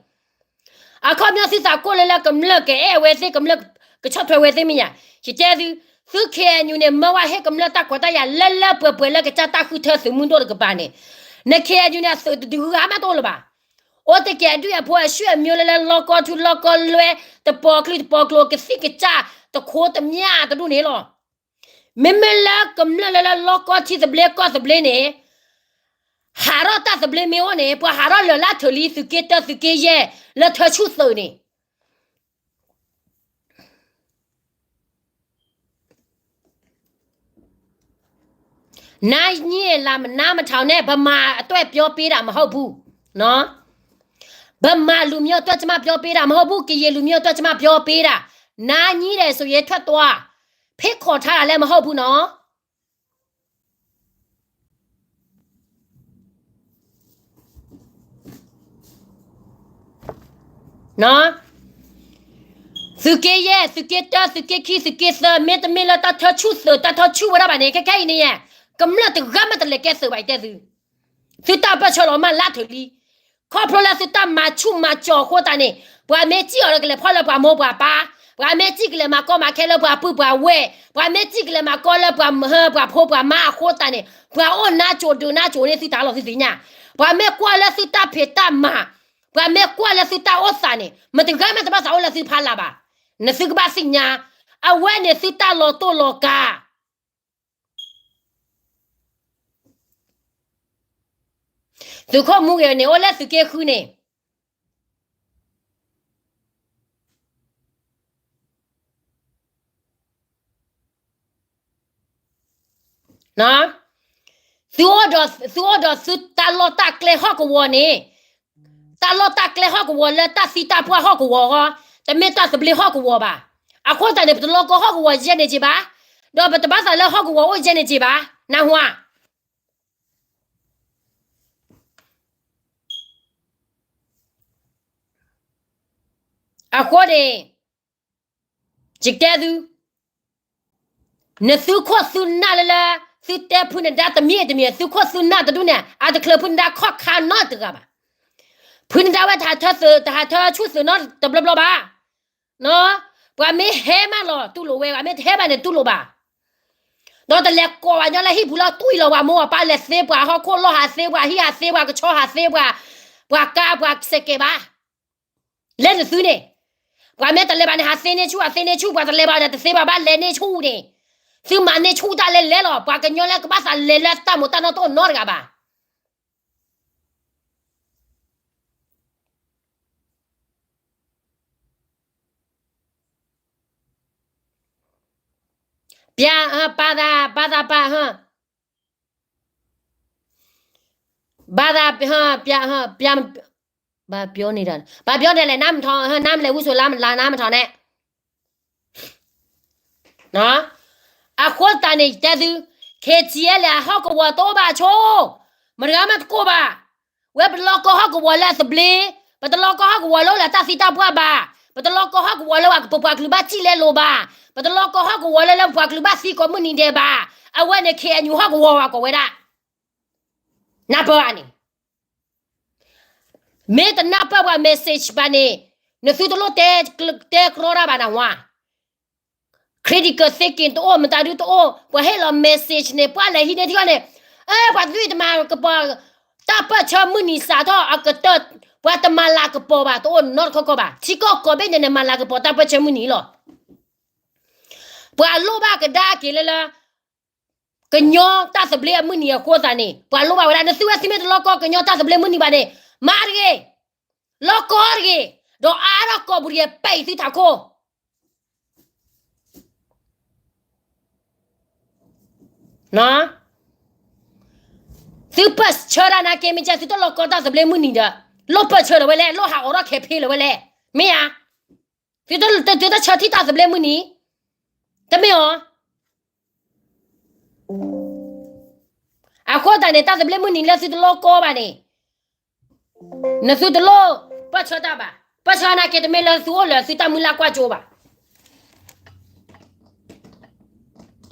အခီပညီသုသးကိၢ်လၢလၢကမျၢၢ်ကအဲၣ်ဝဲသ့ၣ် ကမျၢၢ်ကဆီၣ်ထွဲဝဲသ့ၣ်မ့ၢ်ညါ, ယတဲသု, သု KNU န့ၣ် မၢဝဲဟ့ၣ်ကမျၢၢ်တၢ်ခွဲးတၢ်ယာ်လၢလၢပှဲၤပှဲၤလၢကစၢ်တၢ်ဃုထၢသုးမုၢ်ဒိၣ်တကပၤန့ၣ်, န KNU န့ၣ် အသုးတဒုးဂၤမးတအိၣ်လၢၤဘၣ်. အိၣ်တကဲးဒုၣ်အဖိအဆူၣ်အမျိၤလၢလၢလီကီထူလီကီလွဲ, တပီၤချံတပီၤကျိၤ ကသံၣ်ကစၢ်တခိတမျၢ်တဒူၣ်န့ၣ်လီၤ. မ့မ့ၢ်လၢကမျၢၢ်လၢလၢလီကီထံသဘျ့ကီၢ်သဘျ့န့ၣ်, ဟးထီၣ်တၢ်သဘျ့မ့ၢ်အိၣ်န့ၣ် ပှၤဟးထီၣ်လၢာ်လၢထၢၣ်လံ သုးက့တၢ သုးက့ယဲၢ် လၢထၢဆူၣ်သုးန့ၣ် နားညံလၢမနါမထီန့ၣ် ဗမာအတွက်ပြောပေးတာမဟုတ်ဘူးနော်, ဗမာလူမျိုးအတွက်ကျမပြောပေးတာမဟုတ်ဘူး, ကရင်လူမျိုးအတွက်ကျမပြောပေးတာ, နားညံတယ်ဆိုရင်ထွက်သွား, ဖိတ်ခေါ်ထားတာလည်းမဟုတ်ဘူးနော်. သုးက့ယဲၢ်, သုးက့တၢ, သုးက့ခံ, သုးက့သၢ, မ့တမ့ၢ်လၢတၢ်ထၢဆူၣ်သုး တၢ်ထၢဆူၣ်ဝဲဒၣ်ဘၣ်န့ၣ် ခဲခဲအံၤန့ၣ်ယဲၢ်, ကမျၢၢ်တဂၤမးတလဲၤကဲသုးဘၣ်အံၤတဲသု, သုတၢ်ပၢၢ်ဆၢလီၤမးလၢထၢၣ်လံ, ခီဖျိလၢသုတၢ်မၤဆူၣ်မၤစီၤအဃိသတးန့ၣ် ပှၤမ့ၢ်စံၣ်အီၤဒီးကလဲၤဖီၣ်လၢပှၤမိၢ်ပှၤပၢ်, ပှၤမ့ၢ်စံၣ်ကလဲၤမၤကီမၤခဲလၢပှၤပုၢ်ပှၤဝဲၢ်, ပှၤမ့ၢ်စံၣ်ကလဲၤမၤကီလၢပှၤမၢ ပှၤဖိပှၤမါအဃိသတးန့ၣ် ပှၤအိၣ်နါစိၤဒုးနါစိၤန့ၣ်သုတၢ်လီၤသုသ့ၣ်ညါ, ပှၤမ့ၢ်ကွၢ်လၢသုတၢ်ဖံးတၢ်မၤ, ပှၤမ့ၢ်ကွၢ်လၢသုတၢ်အိၣ်သးန့ၣ် မတဂၤမးတဘၣ်သးအိၣ်လၢသုဖီလာ်ဘၣ်, နသုကဘၣ်သ့ၣ်ညါ, အဝဲန့ၣ်သုတၢ်လီၤတိၢ်လီၤကၤ သုးခိၣ်မူဂ့ၤန့ၣ် အိၣ်လၢသုးက့ဃုန့ၣ်, သုအိၣ်ဒီးသုတၢ်လီၢ်တၢ်ကျဲဟီၣ်ကဝီၤန့ၣ်, တၢ်လီၢ်တၢ်ကျဲဟီၣ်ကဝီၤလၢတၢ်သံတၢ်ပှၢ်ဟီၣ်ကဝီၤဃီ, တမ့ၢ်တၢ်သဘျ့ဟီၣ်ကဝီၤဘၣ်. အဃိသတးန့ၣ် ပတလီၤကီဟီၣ်ကဝီၤယဲၢ်န့ၣ်က့ၤဘၣ်, ဒီးပတဘၣ်သးလၢဟီၣ်ကဝီၤအိၣ်ယဲၢ်န့ၣ်က့ၤဘၣ်, နၢ်ဟူဧါ. အဃိန့ၣ် ယတဲသု, နသုခိၣ်သုနၢ်လၢလၢ သုတဲဖုနဒါတမံၤတမံၤ သုခိၣ်သုနၢ်တဒူၣ်န့ၣ် အတချုးဖုနဒါခီၣ်ခါနီတဂၤဘၣ်. ဖုနဒါဝဲတဟးထၢသုး တဟးထၢဆူၣ်သုးနီတဘျီဘျီဘၣ်. ပှၤမ့ၢ်ဟဲမးလီၤတူၢ်လိာ်ဝဲ, ပှၤမ့ၢ်တဟဲဘၣ်န့ၣ်တူၢ်လိာ်ဘၣ်. ဒီးတလဲၤကိးပှၤညီလၢဟံၣ်ပူၤလီၤ တွံၢ်လီၤပှၤမိၢ်ပှၤပၢ် လဲၤသ့ပှၤဟီၣ်ခိၣ်လီၢ် ဟးသ့ပှၤဟံၣ် ဟးသ့ပှၤကဆီ ဟးသ့ပှၤ ပှၤကါပှၤစဲးကဲးဘၣ်. လဲၤနသုန့ၣ်, ပှၤမ့ၢ်တလဲၤဘၣ်န့ၣ် ဟးသ့န့ၢ်ဆူၣ် ဟးသ့န့ၢ်ဆူၣ် ပှၤတလဲၤဘၣ်ဒီးတသ့ဘၣ်ဘၣ် လဲၤန့ၢ်ဆူၣ်န့ၣ်, သုမၤန့ၢ်ဆူၣ်တၢ်လဲၤလဲၤလီၤ. ပှၤကညီလၢကဘၣ်သးလဲၤလၢတၢ်မိၢ်တၢ်နီတအိၣ်နီတဂၤဘၣ်. ပျၢ် ပၢ်သး ပၢ်သး ပၢ် ဘၣ်သး ပျၢ် ပျၢ် ဘၣ်ပျီန့ၣ်ဒီး ဘၣ်ပျီန့ၣ်လဲၣ် နါမထီၣ် နါမလဲၤဝူစိၤလါ နါမထီၣ်န့ၣ် အဃိသတးန့ၣ် ယတဲသု, ခ့ထံအဲလဲၣ် အဟီၣ်ကဝီၤတအိၣ်ဘၣ်ဆိ, မတဂၤမးတကိးဘၣ်. ဝဲပလီၢ်ကီၢ်ဟီၣ်ကဝီၤလၢအသဘျ့, ပတလီၢ်ကီၢ်ဟီၣ်ကဝီၤလၢလၢတၢ်သံတၢ်ပှၢ်ဘၣ်, ပတလီၢ်ကီၢ်ဟီၣ်ကဝီၤလၢပပှၤကလုာ်ဘၣ်စံၣ်လဲလိာ်ဘၣ်, ပတလီၢ်ကီၢ်ဟီၣ်ကဝီၤလၢလၢပပှၤကလုာ်ဘၣ်သံကိးမုၢ်နံၤဒဲးဘၣ်. အဝဲန့ၣ် ခ့ၣ်အဲၣ်ယူၣ်ဟီၣ်ကဝီၤဝဲကိးဝဲဒၣ် နၢ်ပၢၢ်ဧါန့ၣ်, မ့ၢ်တနၢ်ပၢၢ်ပှၤ message ဘၣ်န့ၣ်, နသုတလိၣ်တဲ တဲကြီတၢ်ဘၣ်နဝါ, critical thinking တအိၣ် မတၤဒုတအိၣ်, ပှၤဟ့ၣ်လီၤ message န့ၣ် ပှၤလဲၤဟံးန့ၢ်ထံအီၤန့ၣ်, အဲ ပှၤသုတမၤကပီၤ, တၢ်ပၢၢ်ဆၢမုၢ်နံၤစးထီၣ်အကတၢၢ်, ပှၤတမၤလၤကပီၤဘၣ် တအိၣ်နီတခီခီဘၣ်. ထံကီၢ်ကိးဘ့ၣ်န့ၣ် နမၤလၤကပီၤတၢ်ပၢၢ်ဆၢမုၢ်နံၤလီၤ. ပှၤလိၣ်ဘၣ်ကဒါက့ၤလၢလၢ ကညီတၢ်သဘျ့အမုၢ်နံၤအဃိသတးန့ၣ် ပှၤလိၣ်ဘၣ်ဝဲဒၣ် နသုဝဲသုမ့ၢ်တလီၢ်ကီၢ်ကညီတၢ်သဘျ့မုၢ်နံၤဘၣ်န့ၣ်, မၤတဂ့ၤ, လီၢ်ကီၢ်တဂ့ၤ, ဒီးအါထီၣ်ကီၢ်ပူၤတဂ့ၤ ပဲာ်အံၤသုထးခိၣ် သုပၢၢ်ဆၢဒၣ်နာ်က့ မ့ၢ်ကဲသုတလီၢ်ကီၢ်တၢ်သဘျ့မုၢ်နံၤဒီး, လိၣ်ပၢၢ်ဆၢလီၤဝဲလဲၣ်, လိၣ်ဟးအိးထီၣ်ခဲဖ့လီၤဝဲလဲၣ်, မ့ၢ်ဧါ. သုတဆၢထံၣ်တၢ်သဘျ့မုၢ်နံၤ, တမ့ၢ်ဧါ. အဃိသတးန့ၣ် တၢ်သဘျ့မုၢ်နံၤလၢသုတလီၢ်ကီၢ်ဘၣ်န့ၣ်, နသုတလိၣ်ပၢၢ်ဆၢတၢ်ဘၣ်. ပၢၢ်ဆၢနာ်က့ တမ့ၢ်လၢသုအိၣ်လၢသုတၢ်မုၢ်လၢ်ကွၢ်စိဘၣ်.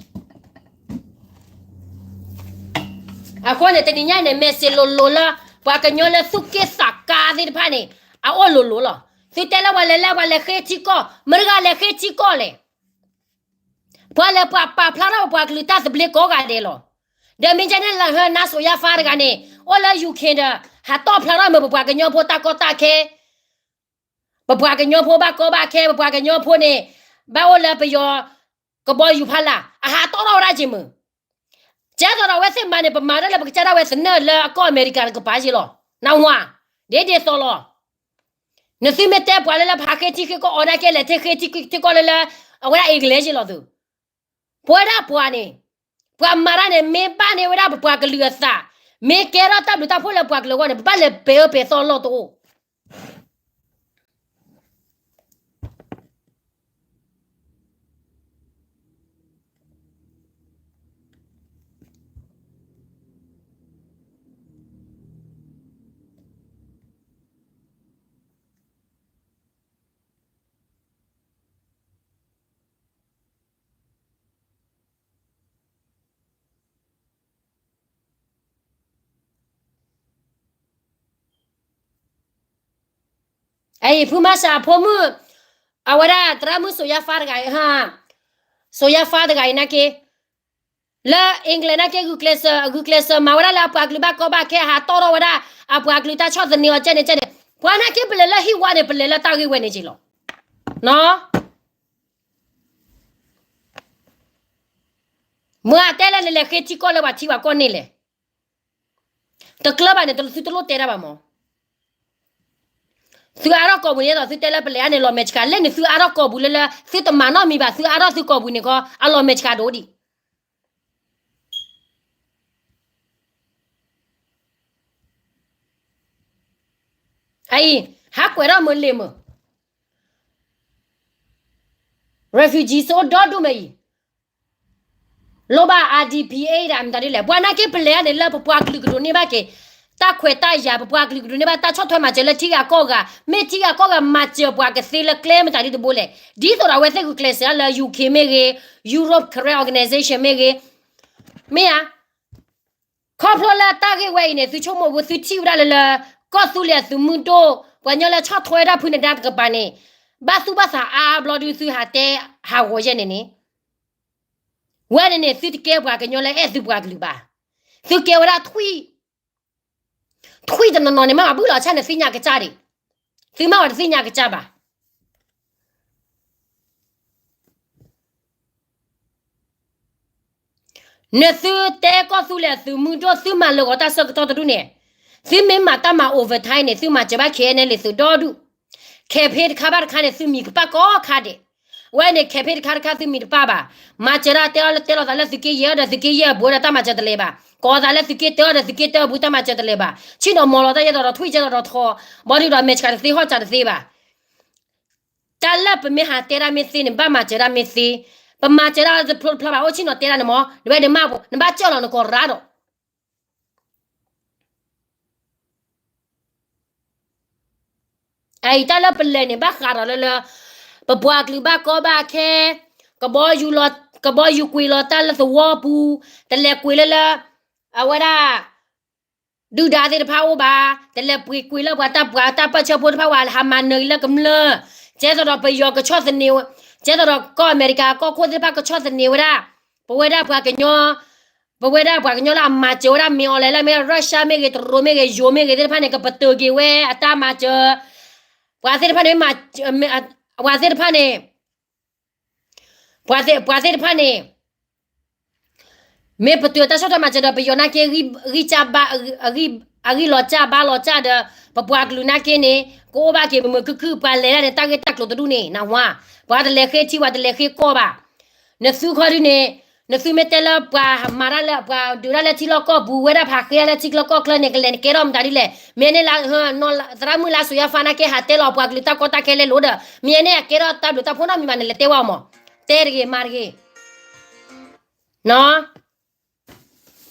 အဃိန့ၣ် တနံၤညါန့ၣ် message လိၤလိၤလၢ ပှၤကညီလၢသူၣ်က့ၣ်သးကါသ့ၣ်တဖၣ်န့ၣ် အအိၣ်လိၤလိၤလီၤ. သုတဲလၢပှၤလဲၤလၢပှၤလဲၤဃ့ထံကီၢ်, မတၤတဂၤလဲၤဃ့ထံကီၢ်လဲၣ်. ပှၤလဲၤပှၤပာ်ဖျါထီၣ်ပပှၤကလုာ်တၢ်သဘျ့ကိးဂၤဒဲးလီၤ. ဒီးမ့ၢ်ကဲန့ၣ် လၢဟၢနါစိၤယါဖါတဂၤန့ၣ် အိၣ်လၢ ယူၣ်ခ့ၣ် ဒီး ဟးတီၣ်ဖျါထီၣ်မ့ၢ်ပပှၤကညီဖိတၢ်ကီတၢ်ခဲ, ပပှၤကညီဖိဘၣ်ကီဘၣ်ခဲ, ပပှၤကညီဖိန့ၣ် ဘၣ်အိၣ်လၢပယီၤကဘီယူၤဖီလာ်, အဟးတီၣ်ထီၣ်ဝဲဒၣ်က့ၤမုၢ် ကဲသိးဒီးအဝဲသ့ၣ်မၤန့ၣ် ပမၤတၢ်လၢပကစၢ်ဒၣ်ဝဲသနၢၣ်လၢအကီၢ်အမဲရကၤတကပၤက့ၤလီၤ. နဝၤ, ဒ်ဒ်သိးလီၤ. နသုမ့ၢ်တဲပှၤလၢလၢပဟးဃ့ထံဃ့ကီၢ်အီၤနာ်က့ လဲၤထ့ဃ့ထံဃ့ကီၢ်လၢလၢ အဝဲဒၣ်အ့ကလဲက့ၤလီၤသု. ပဝဲဒၣ်ပှၤန့ၣ်, ပှၤမၤတၢ်န့ၣ် မ့ၢ်ဘၣ်န့ၢ်ဝဲဒၣ်ပပှၤကလုာ်အသး, မ့ၢ်ကဲထီၣ်တၢ်ဘျုးတၢ်ဖှိၣ်လၢပှၤကလုာ်အဂီၢ်န့ၣ် ပဘၣ်လဲၤပဲာ်အၢပဲာ်သီအလီၢ်တအိၣ်. အအံၤ ဖုမၤစၢ်အဖိမုၣ်, အဝဲဒၣ်သရၣ်မုၣ်စိၤယါဖါတဂၤအံၤ, စိၤယါဖါတဂၤအံၤနာ်က့, လၢ England နာ်က့ ဂုာ်ကျဲးစၢး ဂုာ်ကျဲးစၢးမၤဝဲဒၣ်လၢအပှၤကလုာ်ဘၣ်ကီဘၣ်ခဲ ဟးတီၣ်ထီၣ်ဝဲဒၣ် အပှၤကလုာ်တၢ်ဆီၣ်သနံးအီၤကဲန့ၣ်ကဲန့ၣ်, ပှၤနာ်က့ပလဲၤလၢဟံၣ်ဝါန့ၣ် ပလဲၤလၢတၢ်ဂ့ၢ်ဝဲန့ၣ်က့လီၤ. မ့ၢ်အတဲလၢနလဲၤဃ့ထံကီၢ်လၢပှၤထံပှၤကီၢ်န့ၣ်လဲၣ်. တကျၢၢ်ဘၣ်န့ၣ် သုတလိၣ်တဲတၢ်ဘၣ်မး. သုအါထီၣ်ကိာ်ပူၤန့ၣ်ဒီး သုတဲလၢပလဲၤအါန့ၣ် လီၤမဲာ်ဆှး, လၢန့ၣ်သုအါထီၣ်ကိာ်ပူၤလၢလၢ သုတမၤနီတမံၤဘၣ်, သုအါထီၣ်သုကိာ်ပူၤန့ၣ်ခီ အလီၤမဲာ်ဆှးဒိၣ်ဒံး. အအံၤ ဟးကွဲးထီၣ်မုာ်လံမုာ်, refugee စိအိၣ်ဒီဒူၣ်မ့ၢ်အံၤ, လိၣ်ဘၣ် R D P A ဒၣ်မတၤဒ်လဲၣ်. ပှၤနာ်က့ပလဲၤအါန့ၣ်လၢပပှၤကလုာ်ကဒိးန့ၢ်ဘၣ်က့ၤ တၢ်ခွဲးတၢ်ယာ်, ပပှၤကလုာ်ကဒိးန့ၢ်ဘၣ်တၢ်ဆီၣ်ထွဲမၤစၢၤလၢထံဂၤကီၢ်ဂၤ, မ့ၢ်ထံဂၤကီၢ်ဂၤမၤစၢၤပှၤကသ့လၢကျဲမတၤဒ်တဘိလဲၣ်. ဒ်သိးဒီးအဝဲသ့ၣ်ဂုာ်ကျဲးစၢးလၢ U K မ့ၢ်ဂ့ၤ, Europe Career Organization မ့ၢ်ဂ့ၤ, မ့ၢ်ဧါ, ခီဖျိလၢတၢ်ဂ့ၢ်ဝဲအံၤန့ၣ် သုဆိကမိၣ်ဝဲသုထံၣ်ဝဲဒၣ်လၢလၢ ကီၢ်သူလ့ၤအသုးမုၢ်ဒိၣ် ပှၤကညီလၢဆီၣ်ထွဲဒၣ်ဖုနဒါတကပၤန့ၣ် ဘၣ်သူၣ်ဘၣ်သးအါဘျီဒုး သုဟးတဲဟးဂီၤယဲၢ်န့ၣ်န့ၣ်, ဝဲန့ၣ်န့ၣ် သုတကဲပှၤကညီလၢအဲၣ်သုပှၤကလုာ်ဘၣ်. သုကဲဝဲဒၣ်ထွံၣ်, ထွံၣ်တနီၤနီၤန့ၣ် မ့ၢ်ဘၣ်ဘုၣ်လီၤဆၣ်န့ၣ် သ့ၣ်ညါကစၢ်ဒံး, သုမ့ၢ်ဝဲတသ့ၣ်ညါကစၢ်ဘၣ်. နသုတဲကီၢ်သူလ့ၤအသုးမုၢ်ဒိၣ် သုမၤလၢာ်ဂီၤတၢ်ဆၢကတီၢ်တဒူၣ်န့ၣ်, သုမ့ၢ်မၤတၢ်မၤ overtime န့ၣ် သုမၤစၢၤဘၣ် K N L A သုးဒီဒူၣ်, campaign တခါဘၣ်တခါန့ၣ် သုမံၤကပၣ်ကိးခါဒဲး. ဝဲန့ၣ် campaign တခါတခါ သုမံၤတပၣ်ဘၣ်. မၤစၢၤဒၣ်တဲအီၤလၢတဲလီၤသးလၢသုးက့ယဲၢ်အီၤဒီး သုးက့ယဲၢ်အဘူးဒီးတၢ်မၤစၢၤတလဲၤဘၣ်. ကိးသးလၢသုးက့တၢအီၤဒီး သုးက့တၢအဘူးတၢ်မၤစၢၤတလဲၤဘၣ်. ဆ့ၣ်နီၤမီၤလီၤတၢ်ယဲၢ်ဒီး ထွံၣ်ယဲၢ်ဒီးထီ, ဘီဒုးဒီးမဲာ်ဆှးတသ့ဟီၣ်စးတသ့ဘၣ်. တၢ်လၢပမ့ၢ်ဟးတဲဒၣ်မ့ၢ်သ့န့ၣ် ဘၣ်မၤစၢၤဒၣ်မ့ၢ်သ့, ပမၤစၢၤဒၣ်တဖျိတဖျါဘၣ် အိၣ်ဆ့ၣ်နီၤတဲဒၣ်န့ၣ်မး နဝဲဒၣ်မး နဘၣ်ကၢၢ်လီၤနကိးရၣ်ဒီး အအံၤတၢ်လၢပလဲၤန့ၣ် ဘၣ်ဃးဒီးလၢလၢ ပပှၤကလုာ်ဘၣ်ကီဘၣ်ခဲ, ကဘီယူၤလီၤ, ကဘီယူၤကွံာ်လီၤတၢ်လၢသဝီပူၤ, တလဲၤကွံာ်လၢလၢ အဝဲဒၣ် ဒုၣ်ဒါသ့ၣ်တဖၣ်အိၣ်ဘၣ်, တလဲၤပှ့ၤကွံာ်လၢပှၤတၢ်ပှၤတၢ်ပၢၢ်ဆၢဖိတဖၣ်ဝဲ ဟးမၤနၢၤအံၤလၢကမျၢၢ်, ကဲသိးဒီးပယီၤကဆီၣ်သနံး, ကဲသိးဒီးကီၢ်အမဲရကၤကီၢ်ခိၣ်သ့ၣ်တဖၣ်ကဆီၣ်သနံးဝဲဒၣ်, ပဝဲဒၣ်ပှၤကညီ, ပဝဲဒၣ်ပှၤကညီလၢအမၤစၢၤဝဲဒၣ်မ့ၢ်အီၤလဲၣ်လၢမ့ၢ် Russia မ့ၢ်ဂ့ၤ တရူးမ့ၢ်ဂ့ၤ ယိၤမ့ၢ်ဂ့ၤသ့ၣ်တဖၣ်န့ၣ် ကပတုာ်က့ၤဝဲအတၢ်မၤစၢၤ, ပှၤသ့ၣ်တဖၣ်န့ၣ်, ပှၤသ့ၣ်တဖၣ်န့ၣ် ပှၤသ့ၣ်တဖၣ်န့ၣ် မ့ၢ်ပတုာ်တၢ်ဆီၣ်ထွဲမၤစၢၤဒီး ပယီၤနာ်က့ အဂံၢ်လီၤစၢ်ဘါလီၤစၢ်ဒီး ပပှၤကလုာ်နာ်က့န့ၣ် ကအိၣ်ဘၣ်က့ၤမုာ်မုာ်ခုၣ်ခုၣ် ပှၤလဲၤဒၣ်န့ၣ် တၢ်ဂ့ၢ်တၢ်ကျိၤတဒူၣ်န့ၣ် နဝါ, ပှၤတလဲၤဃ့ထံ ပှၤတလဲၤဃ့ကီၢ်ဘၣ်. နသုခီဒုန့ၣ်, နသုမ့ၢ်တဲလၢပှၤမၤတၢ်လၢ ပှၤဒုးတၢ်လၢထံလီၢ်ကီၢ်ပူၤ ဝဲဒၣ်ဖးဃ့လၢထံချၢကီၢ်ချၢန့ၣ် ကလဲၤနကဲထီၣ်မတၤဒ်လဲၣ်. မ့ၢ်န့ၣ်လၢ သရၣ်မုၣ်လါစိၤယါဖါနာ်က့ ဟးတဲလီၤပှၤကလုာ်တၢ်ကီတၢ်ခဲလဲၤလိၤဒီး မ့ၢ်န့ၣ်အကဲထီၣ်တၢ်ဘျုးတၢ်ဖှိၣ်နီတမံၤဘၣ် နလဲၤတဲဝဲအီၤမး, တဲတဂ့ၤမၤတဂ့ၤ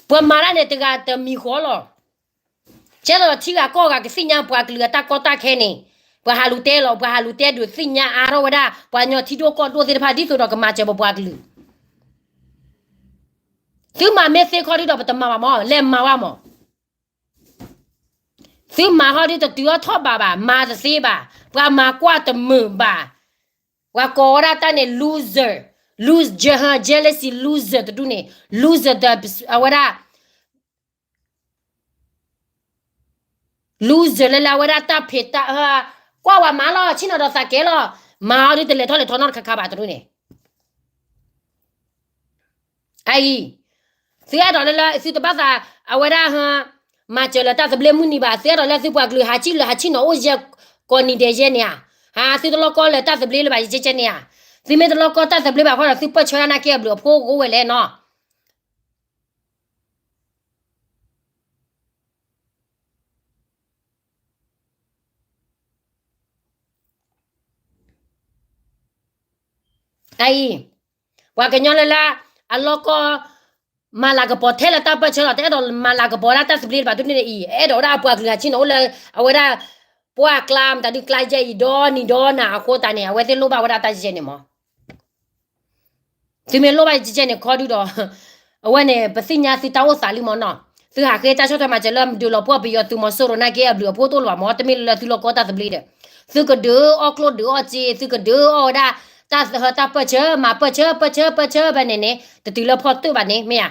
ပှၤမၤတၢ်န့ၣ် တဂၤတမံၤဃီလီၤ. ကဲသိးဒီးထံဂၤကီၢ်ဂၤကသ့ၣ်ညါပှၤကလုာ်အတၢ်ကီတၢ်ခဲန့ၣ်, ပှၤဟးလူၤတဲလီၤ ပှၤဟးလူၤတဲဒုးသ့ၣ်ညါအါထီၣ်ဝဲဒၣ် ပှၤကညီထံဒိၣ်ကီၢ်ဒိၣ်သ့ၣ်တဖၣ် ဒ်သိးဒီးကမၤစၢၤပပှၤကလုာ်. သုမၤမ့ၢ်သ့ခီဒုဒီး ပတမၤဘၣ်မး လဲၤမၤဝဲမး. သုမၤဟီဒုတတုၤအီၣ်ထီၣ်ဘးဘၣ် မၤတသ့ဘၣ်, ပှၤမၤကွၢ်တမုာ်ဘၣ်. ပှၤကိးဝဲဒၣ်တၢ်န့ၣ် loser, loser, jealousy loser တဒူၣ်န့ၣ် loser ဒီး အဝဲဒၣ် loser လၢလၢအဝဲဒၣ်တၢ်ဖံးတၢ်, ကွၢ်ဝဲမၤလီၤ ဆ့ၣ်နီၤဒီးသးကဲလီၤ, မၤအီၤဒုတလဲၤထီၣ်လဲၤထီနီတခါခါဘၣ်တဒူၣ်န့ၣ် အအံၤ, သုအဲၣ်ဒိးလၢလၢ သုတဘၣ်သး အဝဲဒၣ် မၤစၢၤလၢတၢ်သဘျ့မုၢ်နံၤဘၣ်, သုအဲၣ်ဒိးလၢသုပှၤကလုာ်ဟးဆံၣ်လၢဟးဆံၣ်နီၤအိၣ်ယဲၢ်ကိးနံၤဒဲးယဲၢ်န့ၣ်ဧါ, ဟးသုတလိၣ်ကီလၢတၢ်သဘျ့လၢၤဘၣ်ယကဲကဲန့ၣ်ဧါ, သုမ့ၢ်တလိၣ်ကီတၢ်သဘျ့ဘၣ်ဃီဒီး သုပၢၢ်ဆၢဒၣ်နာ်က့အဘျုးအဖှိၣ်ကအိၣ်ဝဲလဲၣ်နီၤ. အအံၤ, ပှၤကညီလၢလၢ အလီၢ်ကီၢ် မၤလၤကပီၤထဲလၢတၢ်ပၢၢ်ဆၢလီၤ, တအဲၣ်ဒိးမၤလၤကပီၤဒၣ်တၢ်သဘျ့ဘၣ်တဒူၣ်န့ၣ်အံၤ, အဲၣ်ဒိးဝဲဒၣ်အပှၤကလုာ်ဟးဆံၣ်နီၤအိၣ်လၢ အဝဲဒၣ် ပှၢ်ကျါမတၤဒုကျါယဲၢ်အံၤ ဒီနံၤဒီနၤအဃိသတးန့ၣ် အဝဲသ့ၣ်လိၣ်ဘၣ်ဝဲဒၣ်တၢ်ယဲၢ်န့ၣ်မး. သုမ့ၢ်လိၣ်ဘၣ်ယဲၢ်န့ၣ်ခီဒုဒီး အဝဲန့ၣ် ပသ့ၣ်ညါသုတၢ်အိၣ်သးလံမးနီၤ, သုဟးဃ့တၢ်ဆီၣ်ထွဲမၤစၢၤလၢဒုးလီၤပှီၢ်ပယီၤသုးမီၤစိရိၤနာ်က့အဘျုးအဖှိၣ်တအိၣ်လၢၤဘၣ်မး, တမ့ၢ်လၢသုလီၢ်ကီၢ်တၢ်သဘျ့ဒီး သုကဒုးအီၣ်ကျိၣ်ဒုးအီၣ်စ့ သုကဒုးအီၣ်ဝဲဒၣ် တၢ်သဟၢတၢ်ပၢၢ်ဆၢ မၤပၢၢ်ဆၢ ပၢၢ်ဆၢ ပၢၢ်ဆၢဖဲန့ၣ်န့ၣ် တတုၤလၢဖီၣ်တၢၣ်ဘၣ်န့ၣ် မ့ၢ်ဧါ.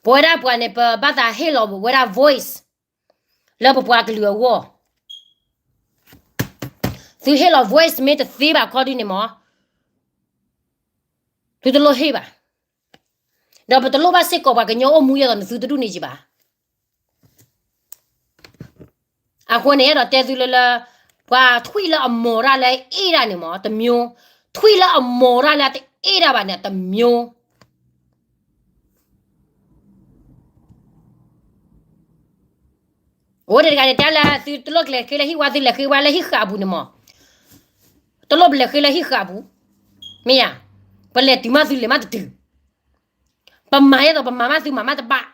ပဝဲဒၣ်ပှၤန့ၣ် ပဘၣ်သးဟ့ၣ်လီၤဝဲဒၣ် voice လၢပပှၤကလုာ်အဂီၢ်. သုဟ့ၣ်လီၤ voice မ့ၢ်တသ့ဘၣ်ခီဒုန့ၣ်မး သုတလိၣ်ဟ့ၣ်ဘၣ်. ဒီးပတလိၣ်ဘၣ်စ့ၢ်ကီးပှၤကညီအိၣ်မူယဲၢ်သိးန့ၣ် သုတဒူၣ်န့ၢ်က့ၤဘၣ်. အဃိန့ၣ် အဲၣ်ဒိးတဲသုလၢလၢ ပှၤထွံၣ်လၢအမိၢ်တၢ်လၢအအ့ၣ်တၢ်န့ၣ်မး တမျိုး, ထွံၣ်လၢအမိၢ်တၢ်လၢအတအ့ၣ်တၢ်ဘၣ်န့ၣ် တမျိုး. အိၣ်တဂၤန့ၣ် တဲလၢသုတလိၣ်လဲၤဃ့လၢဟံၣ်ဝါ သုလဲၤဃ့ဝဲလၢဟံၣ်ဃာ်အပူၤန့ၣ်မး, တလိၣ်ပလဲၤဃ့လၢဟံၣ်ဃာ်အပူၤ, မ့ၢ်ဧါ, ပလဲၤတုၤမးသုလဲၤမးတတုၤ, ပမၤယဲၢ်သိး ပမၤမးသုမၤမးတဘၣ်,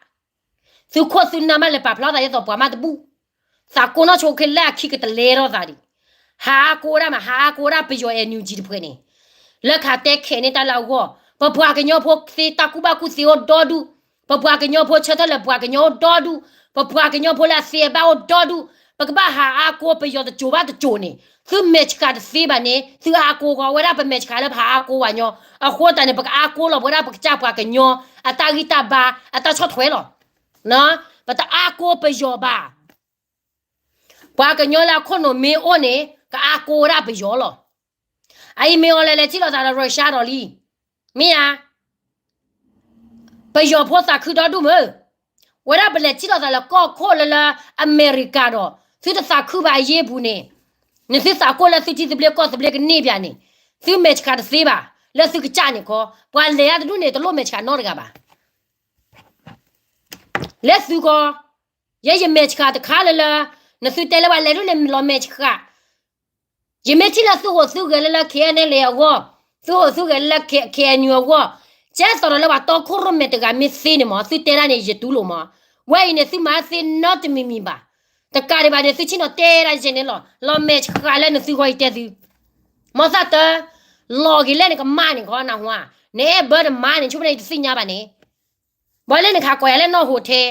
သုခိၣ်သုနၢ်မးလဲၤပာ်ဖျါသးယဲၢ်သိးပှၤမးတဘူၣ်, သးကိးနီၢ်ဆိခဲလၢအခံကတလဲထီၣ်သးဒံး, ဟးအါကိးဝဲဒၣ်မး ဟးအါကိးဝဲဒၣ်ပယီၤ NUG တဖုန့ၣ်, လၢခးတဲခဲးန့ၢ်တၢ်လၢအဂီၢ်, ပပှၤကညီဖိသ့တၢ်ကူၣ်ဘၣ်ကူၣ်သ့အိၣ်ဒီဒူၣ်, ပပှၤကညီဖိဆၢထၢၣ်လၢပှၤကညီအိၣ်ဒီဒူၣ်, ပပှၤကညီဖိလၢအသ့အဘၣ်အိၣ်ဒီဒူၣ်, ပကဘၣ်ဟးအါကိးပယီၤတစိၤဘၣ်တစိၤန့ၣ် သုမဲာ်ဆှးတသ့ဘၣ်န့ၣ် သုအါကိးဃီဝဲဒၣ်ပမဲာ်ဆှးလၢပဟးအါကိးပှၤကညီ, အဃိသတးန့ၣ် ပကအါကိးလီၤပဝဲဒၣ်ပကစၢ်ပှၤကညီ အတၢ်ဂံၢ်တၢ်ဘါ အတၢ်ဆီၣ်ထွဲလီၤ. ပတအါကိးပယီၤဘၣ်. ပှၤကညီလၢအခိၣ်နူာ်မ့ၢ်အိၣ်န့ၣ် ကအါကိးဝဲဒၣ်ပယီၤလီၤ. အအံၤမ့ၢ်အီၤလဲၤလဲၤထံၣ်လိာ်သးဒီး Russia ဒီးလံ, မ့ၢ်ဧါ. ပယီၤဖိသးခုဒီဒူၣ်မ့ၢ်, ဝဲဒၣ်ပလဲၤထံၣ်လိာ်သးလၢကီၢ်ခိၣ်လၢလၢအမဲရကၤဒီး သုတသးခုဘၣ်အယ့ၢ်ပူၤန့ၣ်, နသုသးကိၢ်လၢသုထံသဘျ့ကီၢ်သဘျ့ကန့ၢ်ပၠးန့ၣ်, သုမဲာ်ဆှးတသ့ဘၣ်, လၢသုကစၢ်န့ၣ်ခီ, ပှၤလဲၤအါတဒူၣ်န့ၣ် တလိၣ်မဲာ်ဆှးနီတဂၤဘၣ်. လၢသုကီၢ်, ယဲယမဲာ်ဆှးတခါလၢလၢ, နသုတဲလၢပှၤလဲၤဒိၣ်န့ၣ်လီၤမဲာ်ဆှး ယမ့ၢ်ထံၣ်လၢသုအိၣ်သုဂဲၤလၢလၢ K N L A အဂီၢ်, သုအိၣ်သုဂဲၤလၢလၢ K N U အဂီၢ်, ကဲသိးဒီးလၢပှၤတီခိၣ်ရိၣ်မဲတဂၤမ့ၢ်သ့န့ၣ်မး သုတဲဒၣ်န့ၣ် ယတူၢ်လိာ်မး, ဝဲအံၤန့ၣ် သုမၤသ့နီတမံၤမံၤဘၣ်, တကးဒံးဘၣ်န့ၣ် သုဆ့ၣ်နီၤတဲဒၣ်ယဲန့ၣ်လီၤ, လီၤမဲာ်ဆှးလၢနသုဂီၢ်ယတဲသု, မီၢ်သၣ်တၢ, လီၤက့ၤလၢနကမၣ်န့ၣ်ခီနဟါ, နအဲၣ်ဘၢနမါန့ၣ် ဆိကမိၣ်န့ၣ်ယတသ့ၣ်ညါဘၣ်န့ၣ် ဘၣ်လၢနကဟးကိးယၤလၢနီၢ် hotel,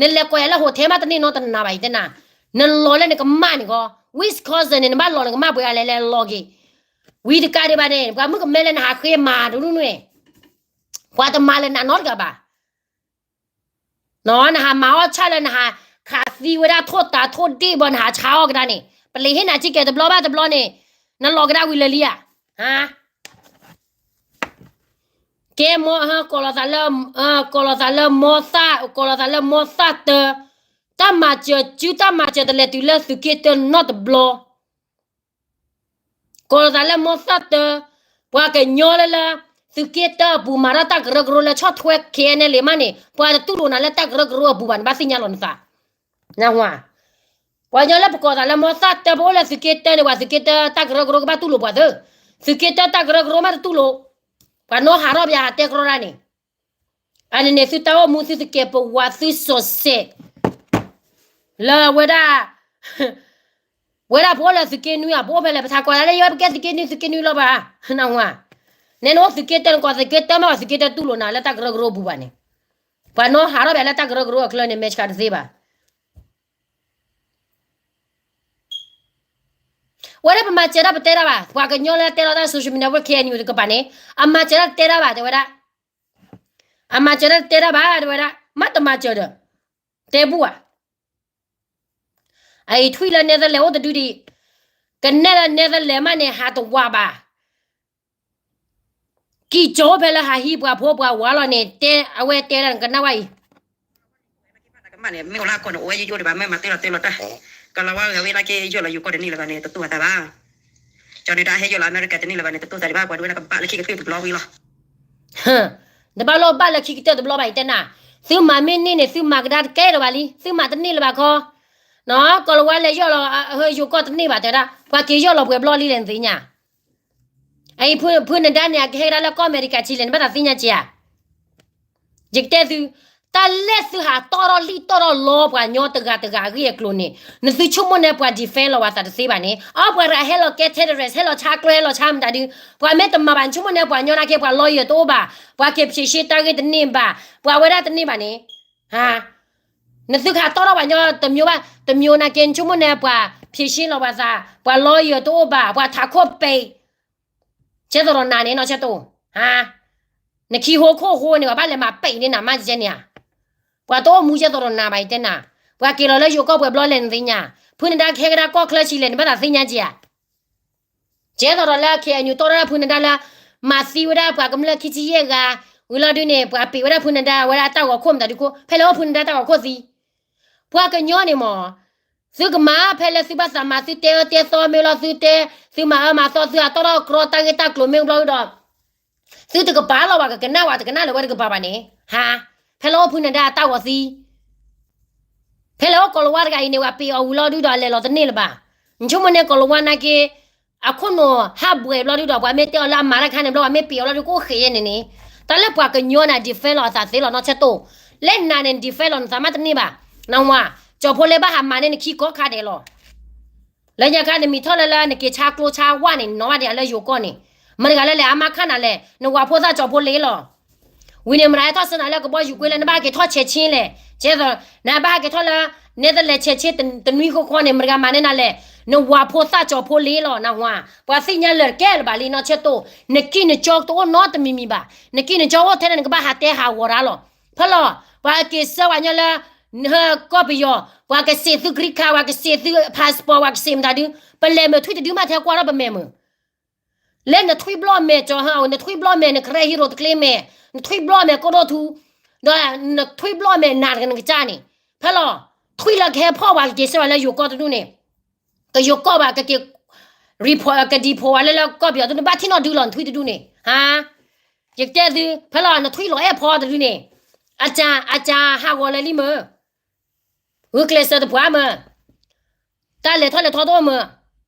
နလဲၤကိးယၤလၢ hotel မးတန့ၢ်နီတနၤဘၣ် ယတဲနၤ, နလီၤလၢနကမၣ်န့ၣ်ဂီၢ်, Wisconsin န့ၣ် နဘၣ်လီၤနကမၣ်ပှဲၤအလဲၤလဲၤလီၤက့ၤ, ဝံၤတကးဒံးဘၣ်န့ၣ် ပှၤမုၣ်ကမဲလၢနဟးဃ့မၤတဒူၣ်န့ၣ်, ပှၤတမၤလၢနနီတဂၤဘၣ် နဟးမၤအီၣ်ဆၣ်လၢနဟးခးသံဝဲဒၣ်ထိၣ်တၤထိၣ်ဒ့ၣ်ဘီ နဟးဆါအီၣ်ကဒါန့ၣ် ပလံၤဟ့ၣ်နၤစ့ၢ်ကီးတဘျီဘၣ်တဘျီန့ၣ်, နလီၤကဒါဝံၤလၢာ်လံဧါ, ဟါ ကဲမီၢ် ကိးလီၤသးလၢ, ကိးလီၤသးလၢမီၢ်သၣ်, ကိးလီၤသးလၢမီၢ်သၣ်တၢ, တၢ်မၤစၢၤစု တၢ်မၤစၢၤတလဲၤတုၤလၢသုးက့တၢနီတဘျီ, ကိးလီၤသးလၢမီၢ်သၣ်တၢ, ပှၤကညီလၢလၢ သုးက့တၢအပူၤမၤတၢ်တၢ်ကရၢကရိလၢဆီၣ်ထွဲ K N L A မးန့ၣ် ပှၤတတူၢ်လိာ်နၤလၢတၢ်ကရၢကရိအပူၤဘၣ် နဘၣ်သ့ၣ်ညါလီၤနသး, နဟါ ပှၤကညီလၢပကိးသးလၢမီၢ်သၣ်တၢ ပအိၣ်လၢသုးက့တၢန့ၣ် ပှၤသုးက့တၢတၢ်ကရၢကရိကဘၣ်တူၢ်လိာ်ပှၤသ့, သုးက့တၢတၢ်ကရၢကရိမးတတူၢ်လိာ်, ပှၤနီၣ်ဟးထီၣ်ပယၤဟးတဲကရီတၢ်န့ၣ်, အန့ၣ်န့ၣ် သုတၢ်အိၣ်မူ သုသကဲးပဝးသုစီၤစဲး လၢဝဲဒၣ် ဝဲဒၣ်ပအိၣ်လၢသုးက့နွံဧါ ပအိၣ်ဖဲလဲၣ် ပထးကွၢ်လၢယဝဲပကဲသုးက့နွံ သုးက့နွံလီၤဘၣ်, နဟါ, နဲနအိၣ်သုးက့တၢ နကိးသုးက့တၢမး ပှၤသုးက့တၢတူၢ်လိာ်နၤလၢတၢ်ကရၢကရိအပူၤဘၣ်န့ၣ်, ပှၤနီၣ်ဟးထီၣ်ပယၤလၢတၢ်ကရၢကရိအချၢန့ၣ် မဲာ်ဆှးတသ့ဘၣ် ဝဲဒၣ်ပမၤစၢၤတၢ်ပတဲတၢ်ဘၣ်, ပှၤကညီလၢတဲလီၤတၢ် social media ဝဲ K N U တကပၤန့ၣ် အမၤစၢၤတၢ်တတဲတၢ်ဘၣ် တဲဝဲဒၣ်, အမၤစၢၤတၢ်တတဲတၢ်ဘၣ် တဲဝဲဒၣ်, မ့ၢ်တမၤစၢၤဒီး တဲဘူၣ်ဧါ, အအံၤထွံၣ်လၢ Netherlands အိၣ်တဒုဒံး, ကနဲၣ်လၢ Netherlands မးန့ၣ် ဟးတဝးဘၣ် ကံၢ်ကၠီဖဲလၢဟးဟံးပှၤဖိပှၤဝၤလီၤန့ၣ် တဲအဝဲတဲဒၣ်နကနၣ်ဝဲအံၤ, ကမၣ်န့ၣ် မ့ၢ်အိၣ်လၢအကီၢ်န့ၣ် အိၣ်ဝဲယိယိဒံးဘၣ် မ့ၢ်မၤတ့လီၤတ့လီၤတၢ်, ကလၤဝါဂၤဝဲနာ်က့ ယီၢ်လီၤယူၤကီၢ်တန့ၢ်လၢၤဘၣ်န့ၣ် တတူၢ်သးဘၣ်, ကၠီန့ၣ်တၢ်ဟဲယီၢ်လီၤအမဲရကၤတန့ၢ်လၢၤဘၣ်န့ၣ် တတူၢ်သးဒံးဘၣ် ပှၤဒုးဝဲဒၣ်ကဘၣ်လၢခံကတၢၢ်တဘျီဝံၤလီၤ နဘၣ်လိၣ်ဘၣ်လၢခံကတၢၢ်တဘျီဘၣ် ယတဲနၤ, သုမၤမ့ၢ်န့ၢ်န့ၣ် သုမၤကဒါတကဲဒီးဘၣ်လံ သုမၤတန့ၢ်လၢၤဘၣ်ခီ, ကီၢ်လၤဝါလဲၤယီၢ်လီၤ ဟဲယိၤကီၢ်တန့ၢ်ဘၣ်တဲဒၣ် ပှၤက့ၤယီၢ်လီၤပှဲၤဘျီလံလဲၣ်နသ့ၣ်ညါ, အအံၤ ဖုနဒါန့ၣ် အကဟဲကဒါလၢကီၢ်အမဲရကၤထံလဲၣ် နဘၣ်သးသ့ၣ်ညါက့ၤဧါ ယကတဲသု, တၢ်လၢသုဟးတီၢ်ထီၣ်လံၣ်တီၢ်ထီၣ်လီပှၤညီတဂၤတဂၤအဂ့ၢ်အကျိၤန့ၣ် နသုဆိကမိၣ်န့ၣ်ပှၤ defend လီၤဝဲသးတသ့ဘၣ်န့ၣ် အပှၤရၤဟဲလီၤကဲ terrorist ဟဲလီၤဆါကျိ ဟဲလီၤဆါမတၤဒု, ပှၤမ့ၢ်တမၤဘၣ် နဆိကမိၣ်န့ၣ်ပှၤညီနာ်က့ ပှၤ lawyer တအိၣ်ဘၣ်, ပှၤက့ၤ ဖြေရှင်း တၢ်ဂ့ၢ်တန့ၢ်ဘၣ်, ပှၤဝဲဒၣ်တန့ၢ်ဘၣ်န့ၣ်, ဟါ, နသုကဟးတီထီၣ်ပှၤညီတမံၤဘၣ်, တမံၤနာ်က့ နဆိကမိၣ်န့ၣ် ပှၤဖံးရှ့လီၤပှၤသး, ပှၤလီယၢၤတအိၣ်ဘၣ်, ပှၤထးခိၣ်ပဲာ် ကဲသိးဒီးနၤန့ၣ် နီၢ်ဆၢတိၢ်, ဟါ, နခံဟိခိၣ်ဟိန့ၣ် ပှၤဘၣ်လဲၤမၤပဲာ်န့ၢ်နၤမးကဲန့ၣ်ဧါ. ပှၤတအိၣ်မူကဲသိးဒီးနၤဘၣ် ယတဲနၤ, ပှၤက့ၤလီၤလၢယိၤကီၢ်ပှဲၤဘျီလဲၣ်နသ့ၣ်ညါ, ဖုနဒါကဟဲကဒါကီၢ်ချၢဆံးလဲၣ် နဘၣ်သးသ့ၣ်ညါက့ၤဧါ. ကဲသိးဒီးလၢ KNU တီထီၣ်ဒၣ်ဖုနဒါလၢ မၤသံဝဲဒၣ်ပှၤကမျၢၢ်ခံဆံယဲၢ်ဂၤ, ဝံၤလီၤဒုန့ၣ် ပှၤပ့ၤဝဲဒၣ်ဖုနဒါဝဲဒၣ်တၢ်ဂီၤခိၣ်မတၤဒုခိၣ်, ဖဲလဲၣ်အိၣ်ဖုနဒါတၢ်ဂီၤခိၣ်သံ ပှၤကညီန့ၣ်မး, သုကမၤဖဲလၢသုဘၣ်သးမၤ သုတဲအၢတဲသီမ့ၢ်လီၤ သုတဲ, သုမၤအၢမၤသီ သုအတီထီၣ်ကြီတၢ်ဂ့ၢ်တၢ်ကျိၤမ့ၢ်ဘျီဒုဒီး, သုတကပၤလီၤ ပှၤကကနၣ်ဝဲတကနၣ်လၢၤဝဲတကပၤဘၣ်န့ၣ်, ဟါ, ဖဲလၢအိၣ်ဖုနဒါအတၢ်ဂီၤသံ ဖဲလၢအိၣ်ကိၤလၤဝါတဂၤအံၤန့ၣ် ပှၤပ့ၤအီၤဝံၤလီၤဒုဒီး အလဲၤလီၤတန့ၢ်လၢၤဘၣ်. နဆိကမိၣ်န့ၣ် ကိၤလၤဝါနာ်က့ အခိၣ်နူာ်ဟးဘှဲးဘျီဒုဒီး ပှၤမ့ၢ်တဲအီၤလၢအမၤတၢ်ခါန့ၣ်ဘျီ ပှၤမ့ၢ်ပ့ၤအီၤလီၤဒု ကအိၣ်ဃဲးယဲန့ၣ်န့ၣ်, တၢ်လၢပှၤကညီန့ၣ် defend လီၤအသးသ့လီၤ နီၢ်ဆၢတိၢ်, လၢနၤန့ၣ် defend လီၤနသးမးတန့ၢ်ဘၣ်, နဝၤ, ကၠီၤဖိလ့ဘၣ်ဟးမၤန့ၢ်နခံကိးခါဒဲးလီၤ လၢညါခါနမံၤထီၣ်လၢလၢနက့ၤဆါကျိဆါဝၣ်န့ၣ် နီၢ်ဘၣ်ဒံးအလၢယိၤကီၢ်န့ၣ်, မတၤတဂၤလၢလဲၤအါမးခါနၤလဲၣ် နဝၤဖိသၣ်ကၠီၤဖိလ့လီၤ. ဝံၤန့ၣ် မတၤဟဲထီၣ်ဆၢနၤလၢကဘီယူၤကွ့လၢနဘၣ်ဟဲက့ၤထီၣ်ဆဲးဆ့လဲၣ်, ကဲသိး နဘၣ်ဟဲက့ၤထီၣ်လၢ နဲတလဲၤဆဲးဆ့တနွံဃီဃီန့ၣ် မတၤတဂၤမၤန့ၢ်နၤလဲၣ်, နဝၤဖိသၣ်ကၠီၤဖိလ့လီၤ နဝၤ, ပှၤသ့ၣ်ညါလၢာ်တကဲလၢၤဘၣ်လံ နီၢ်ဆၢတိၢ်, နကံၢ်နကၠီတအိၣ်နီတမံၤမံၤဘၣ်, နကံၢ်နကၠီအိၣ်ထဲန့ၣ် နကဘၣ်ဟးတဲဟးဂီၤတၢ်လီၤ. ဖဲလီၤ, ပှၤက့ၤဆှၢပှၤညီလၢ ကီၢ်ပယီၤ, ပှၤကစံးသု green card, ပှၤကစံးသု passport, ပှၤကစံးမတၤဒု, ပလဲၤမုာ်ထွံၣ်တဒုမးထဲကွၢ်ထီၣ်ပမဲာ်မုာ် လၢနထွံၣ်ဘျီၣ်မဲာ်ကၠီၤဟၢအီၤ နထွံၣ်ဘျီၣ်မဲာ် နကရဲဟံရိၤတကျ့မဲာ်, နထွံၣ်ဘျီၣ်မဲာ်ကိၣ်ဒိၣ်ထူ, ဒီးနထွံၣ်ဘျီၣ်မဲာ်နးတကနကစၢ်န့ၣ်, ဖဲလီၤ, ထွံၣ်လၢကဟဲဖီၣ်ပှၤကက့ၤဆှၢပှၤလၢယိၤကီၢ်တဒူၣ်န့ၣ်, ကယိၤကီၢ်ဘၣ်ကက့ၤ report ကဒံးဖိဝဲလၢလၢကီၢ်ပယီၤတဒူၣ်န့ၣ် ဘၣ်ထံၣ်နီၣ်ဒုလီၤနထွံၣ်တဒူၣ်န့ၣ်, ဟါ, ယကတဲသု ဖဲလီၤ နထွံၣ်လီၤအဲၣ်ဖီတဒူၣ်န့ၣ်, အကၢ် အကၢ်ဟးဂီၤလၢာ်လံမုာ် ဂုာ်ကျဲးစၢးတပှၢ်မုာ်, တၢ်လဲၤထီၣ်လဲၤထီတအိၣ်မုာ်,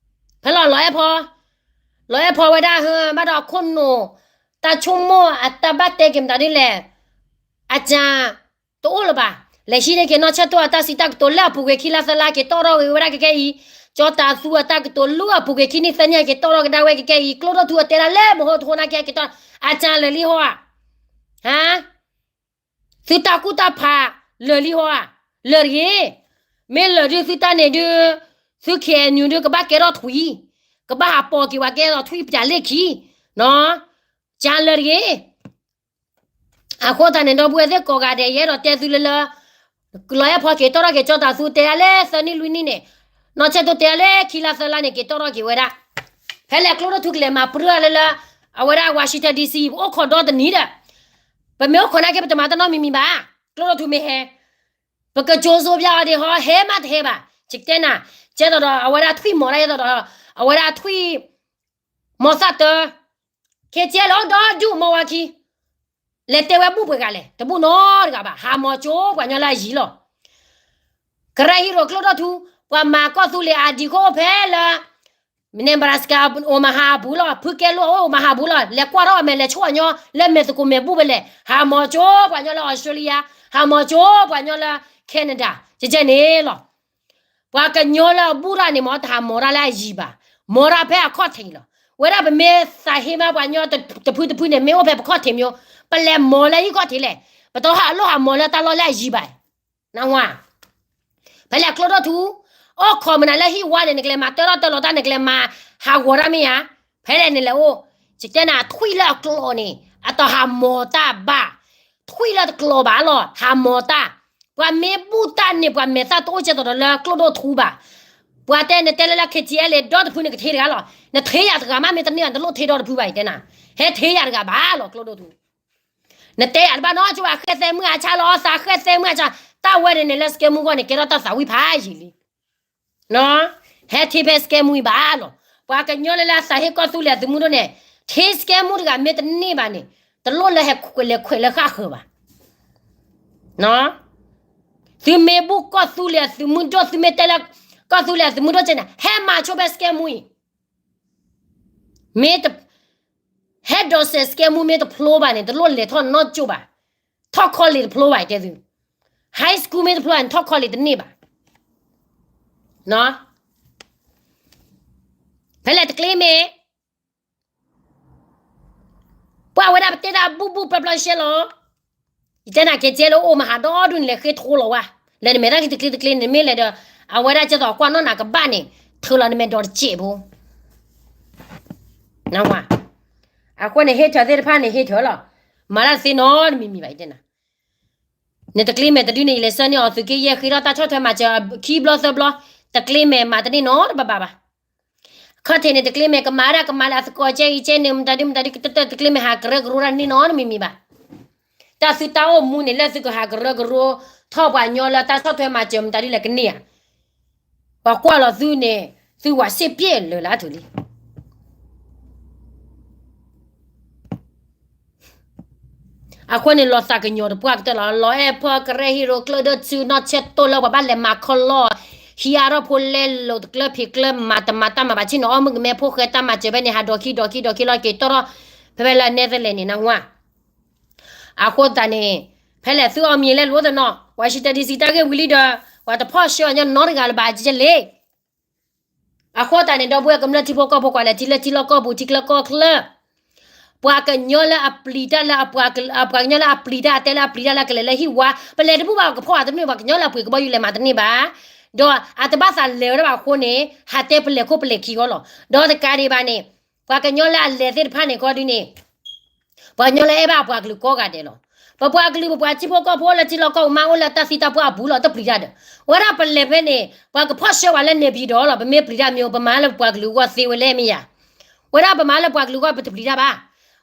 ဖဲလီၤလီၤအဲၣ်ဖီ, လီၤအဲၣ်ဖီဝဲဒၣ်ဟၢ ဘၣ်ဒီးခိၣ်နူာ်, တၢ်ဆိကမိၣ်အတၢ်ဘၣ်တဲက့ၤမတၤဒ်လဲၣ်, အကၢ်, တအိၣ်လၢၤဘၣ်, လဲၤဟံးန့ၢ်က့ၤနီၢ်ဆၢတိၢ်အတၢ်စံးတၢ်ကတိၤလၢအပူၤကွံာ်ခံလါသၢလါက့ၤတီၢ်ထီၣ်က့ၤဝဲဒၣ်ကကဲအံၤ, ကၠီတၤသူအတၢ်ကတိၤလၢအပူၤကွံာ်ခံနံၣ်သၢနံၣ်က့ၤတီၢ်ထီၣ်ကဒါဝဲကကဲအံၤ ကျိဒိၣ်ထူအတဲဒၣ်လၢမဟိတဟိနာ်က့က့ၤတီၢ်, အကၢ်လၢာ်လံဟီဧါ ဟါ သုတၢ်ကူၣ်တၢ်ဖးလၢာ်လံဟီဧါ, လၢာ်တဂ့ၤ, မ့ၢ်လၢာ်ဒုသုတၢ်န့ၣ်ဒု, သု KNU ဒုကဘၣ်ကဲထီၣ်ထွံၣ်, ကဘၣ်ဟးပိာ်က့ၤဝဲကဲထီၣ်ထွံၣ်ပၠးလ့ၢ်ခံ, နီၢ်, ကၢ်လၢာ်တဂ့ၤ, အဃိသတးန့ၣ် ဒီပုၢ်ဝဲၢ်သ့ၣ်ကိးဂၤဒဲး ယအဲၣ်ဒိးတဲသုလၢလၢ လီၤအဲၣ်ဖီက့ၤတီၢ်ထီၣ်က့ၤကၠီတၤသူတဲဒၣ်လၢသၢနံၣ်လွံၢ်နံၣ်န့ၣ်, နီၢ်ဆၢတိၢ်တဲဒၣ်လၢခံလါသၢလါန့ၣ် က့ၤတီၢ်ထီၣ်က့ၤဝဲဒၣ်, ဖဲလဲၣ်ကျိဒိၣ်ထူကလဲၤမၤပြၢလၢလၢ, အဝဲဒၣ် Washington D C ပအိၣ်ခိးဒီတနံၤဒီး, ပမ့ၢ်အိၣ်ခိးနာ်က့ ပတမၤတၢ်နီတမံၤမံၤဘၣ်, ကျိဒိၣ်ထူမ့ၢ်ဟဲ, ပကကၠိစိပျၢ်အီၤဒံးဟီ ဟဲမးတဟဲဘၣ်, ယကတဲနၤ, ကဲသိးဒီးအဝဲဒၣ်ထွံၣ်မီၤဒၣ်ယဲသိးဒီး, အဝဲဒၣ်ထွံၣ် မီၤသၣ်တၢ, ခဲကဲလၢအိၣ်ဒီဒူၣ် မီဝါခံ, လဲၤတဲဝဲဘူၣ်ပှဲၤဂၤလဲၣ် တဘူၣ်နီတဂၤဘၣ် ဟးမီၤကၠိပှၤညီလၢအယံၤလီၤ. ကရၢဟံရိၤကျိဒိၣ်ထူ, ပှၤမၤကီၢ်သူလ့ၤအဒံးခိၣ်အိၣ်ဖဲလၢ Nebraska Omaha အပူၤလီၤ ဖုကဲလိၣ်အိၣ် Omaha ပူၤလီၤ လဲၤကွၢ်ထီၣ်အမဲာ်လဲၤဆိၣ်အညီ လၢမဲာ်သကိးမဲာ်ဘူၣ်ဖဲလဲၣ် ဟးမီၤကၠိပှၤညီလၢ Australia, ဟးမီၤကၠိပှၤညီလၢ Canada ကဲကဲန့ၣ်လီၤ. ပှၤကညီလၢအဘူၣ်တၢ်န့ၣ် မ်တဟးမီၤတၢ်လၢအယံၤဘၣ်, မီၤတၢ်ဖဲအခီၣ်ထံးလီၤ. ဝဲဒၣ်ပမ့ၢ်သးဟ့မးပှၤညီတဖုတဖုန့ၣ် မ့ၢ်အိၣ်ဖဲပခီၣ်ထံးမ့ၢ်, ပလဲၤမီၤလၢဟံၣ်ခီၣ်ထံးလဲၣ်, ပတဟးလိၣ်ဟးမီၤလၢတၢ်လီၢ်လၢအယံၤဘၣ်. နဝၤ, ဖဲလဲၣ်ကျိဒိၣ်ထူ, အိၣ်ခိးမနုၤလၢဟံၣ်ဝါန့ၣ် နကလဲၤမၤတၢထီၣ်တၢလီၤတၢ် နကလဲၤမၤဟးဂီၤတၢ်မ့ၢ်ဧါ, ဖဲလဲၣ်န့ၣ်လဲၤအိၣ်, ယတဲနၤထွံၣ်လၢအကျိၤန့ၣ် အတဟးမီၤတၢ်ဘၣ်, ထွံၣ်လၢတကျိၤဘၣ်လီၤ ဟးမီၤတၢ် ပှၤမ့ၢ်ဘူၣ်တၢ်န့ၣ် ပှၤမဲာ်သၣ်တအိၣ်ကဲသိးဒီးလၢကျိဒိၣ်ထူဘၣ်. ပှၤတဲနတဲလၢလၢ K T L ဒီတဖုန့ၣ်ကထ့တဂၤလီၤ. နထ့ယၤတဂၤမး မ့ၢ်တန့ၢ်ဘၣ် နတလိၣ်ထ့ဒီတဖုဘၣ် ယတဲနၤ. ဟဲထ့ယၤတဂၤဘၣ်လီၤ ကျိဒိၣ်ထူ. နတဲယၤတဘၣ်နီတဂၤ ဃဲၣ်သဲမုၣ်အဆၣ်လီၤ အီၣ်သးဃဲၣ်သဲမုၣ်အဆၣ်, တၢ်ဝဲန့ၣ်န့ၣ်လၢ စကဲမူကီၢ်န့ၣ် ကဲထီၣ်တၢ်သးဝံၣ်ဖးယံာ်လံ. ဟဲထ့ဖဲစကဲမူအံၤဘၣ်လီၤ. ပှၤကညီလၢလၢအသးဟ့ကီၢ်သူလ့ၤအသုးမုၢ်ဒိၣ်န့ၣ်, ထ့စကဲမူတဂၤမ့ၢ်တန့ၢ်ဘၣ်န့ၣ်, တလိၣ်လၢဟဲလဲၤခွဲးလၢဃၣ်ဃၢၤဘၣ်. သုမ့ၢ်ဘူၣ်ကီၢ်သူလ့ၤအသုးမုၢ်ဒိၣ် သုမ့ၢ်တဲလၢ ကီၢ်သူလ့ၤအသုးမုၢ်ဒိၣ်ကဲန့ၣ် ဟဲမၤဆိဖဲစကဲမူအံၤ မ့ၢ်တ, ဟဲဒိးစဲးစကဲမူမ့ၢ်တဖျိဘၣ်န့ၣ် တလိၣ်လဲၤထီၣ်နီၢ်ကၠိၣ်ဘၣ်. ထီၣ် college တဖျိဘၣ် ယတဲသု. High school မ့ၢ်တဖျိဘၣ်န့ၣ် ထီၣ် college တန့ၢ်ဘၣ်. ဖဲလဲၣ်တကျ့မ့ၢ် ပှၤဝဲဒၣ်ပတဲတၢ်ဘူၣ်ဘူၣ်ပျီပျီရှဲလီၤ. ယတဲနၤကဲကဲလၢအိၣ်မဟါဒီဒူၣ်န့ၣ် လဲၤဃ့ထိလီၤဝဲ, လဲၤနမဲာ်တၢ်ခံတကျ့တကျ့န့ၣ် မ့ၢ်လဲၤဒီး အဝဲဒၣ်ကဲသိးကွၢ်နီၣ်နၤကဘၣ်န့ၣ် ထုးလီၤနမဲာ်ဒီးတစဲးဖိ နဝၤ, အဃိန့ၣ် hater သ့ၣ်တဖၣ်န့ၣ် hater လီၤ, မၤတၢ်တသ့နီတမံၤမံၤဘၣ် ယတဲနၤ, နတကျ့မဲာ်တဒုန့ၣ် ယလဲၤဆှၢန့ၢ်အီၤသုးက့ယဲၢ် ဃ့ထီၣ်တၢ်ဆီၣ်ထွဲမၤစၢၤခံဘျီသၢဘျီ, တကျ့မဲာ်မၤတန့ၢ်နီတဘၣ်ဘၣ်ဘၣ်. ခီၣ်ထံးန့ၣ် တကျ့မဲာ်ကမၤဒၣ်ကမၤလၢအသကိးကဲအံၤကဲန့ၣ် မတၤဒုမတၤဒုကတၢၢ်တကျ့မဲာ်ဟးကရၢကရိတၢ်န့ၢ်နီတမံၤမံၤဘၣ်. တၢ်သုတၢ်အိၣ်မူန့ၣ် လၢသုကဟးကရၢကရိထီၣ်ပှၤကညီလၢတၢ်ဆီၣ်ထွဲမၤစၢၤမတၤဒုလဲၣ်ကန့ၢ်ဧါ. ပှၤကွၢ်လီၤသုန့ၣ် သုဝၤစ့ၣ်ပျဲၣ်လၢာ်လၢအထူၣ်လံ. အဃိန့ၣ် လီၤသးကညီၤတပှၢ်ကတၢၢ်လီၤ. လီၤအဲၣ်ဖီကရဲဟံရိၤကျၢၢ်ဒိၣ်ဆူနီၢ်ဆဲးတိၢ်လၢပှၤဘၣ်လဲၤမၤခီလီၢ်, ဟံးအါထီၣ်ဖိလဲလိာ်တကျၢၢ်ဖံးကျၢၢ် မၤတမၤတၢ်မၤဘၣ်ဆ့ၣ်နီၤ အီၣ်မုၢ်ကမဲဖိဃဲတၢ်မၤစၢၤဖဲန့ၣ် ဟးဒီခံဒီခံဒီခံလီၤက့ၤတီၢ်ထီၣ် ဖဲဖဲလၢ Netherlands န့ၣ် နဝၤ အဃိသတးန့ၣ် ဖဲလဲၣ်သုအီၣ်မံၤလဲၣ်လိာ်တနီၤ Washington D C တၢ်ဂ့ၢ်ဝံၤလံဒီး ပှၤတဖီၣ်ဆှၢအီၤညီနီတဂၤလၢၤဘၣ်ကလဲၣ်. အဃိသတးန့ၣ် ဒီပုၢ်ဝဲၢ်ကမျၢၢ်ထံဖိကီၢ်ဖိ ကွၢ်လဲၤထံလၢထံလီၢ်ကီၢ်ပူၤ ထံချၢကီၢ်ချၢ, ပှၤကညီလၢအပျံၤတၢ်လၢအပှၤ ပှၤကညီလၢအပျံၤတၢ် အတဲလၢအပျံၤတၢ်လၢအကလဲၤလၢဟံၣ်ဝါ ပလဲၤတဘူၣ်ဘၣ်ကဖီၣ်အတမ့ၢ် ပှၤကညီလၢအပှ့ၤကဘီယူၤလဲၤမၤတန့ၢ်ဘၣ်, ဒီးအတဘၣ်သးလဲၤဝဲဒၣ်ဘၣ်အဃိန့ၣ် ဟးတဲပလဲၤခိၣ်ပလဲၤခံဃီလီၤ. ဒီးတကးဒံးဘၣ်န့ၣ် ပှၤကညီလၢအလဲၤသ့ၣ်တဖၣ်န့ၣ်ခီဒုန့ၣ် ပှၤကညီလၢအဲၣ်ဘၣ်အပှၤကလုာ်ကိးဂၤဒဲးလီၤ. ပပှၤကလုာ် ပပှၤထံဖိကီၢ်ဖိလၢထံလီၢ်ကီၢ်ပူၤ မ့ၢ်အိၣ်လၢတၢ်သံတၢ်ပှၢ်အပူၤလီၤ တပျံၤတၢ်ဒီး ဝဲဒၣ်ပလဲၤဖဲန့ၣ် ပှၤကဖီၣ်ဆှၢပှၤလၢန့ၣ်ပံၤဒီးလီၤ ပမ့ၢ်ပျံၤတၢ်မ့ၢ် ပမၤလၢပပှၤကလုာ်အဂီၢ်သ့ဝဲလဲၣ်မ့ၢ်ယၤ, ဝဲဒၣ်ပမၤလၢပှၤကလုာ်အဂီၢ်ပတပျံၤတၢ်ဘၣ်.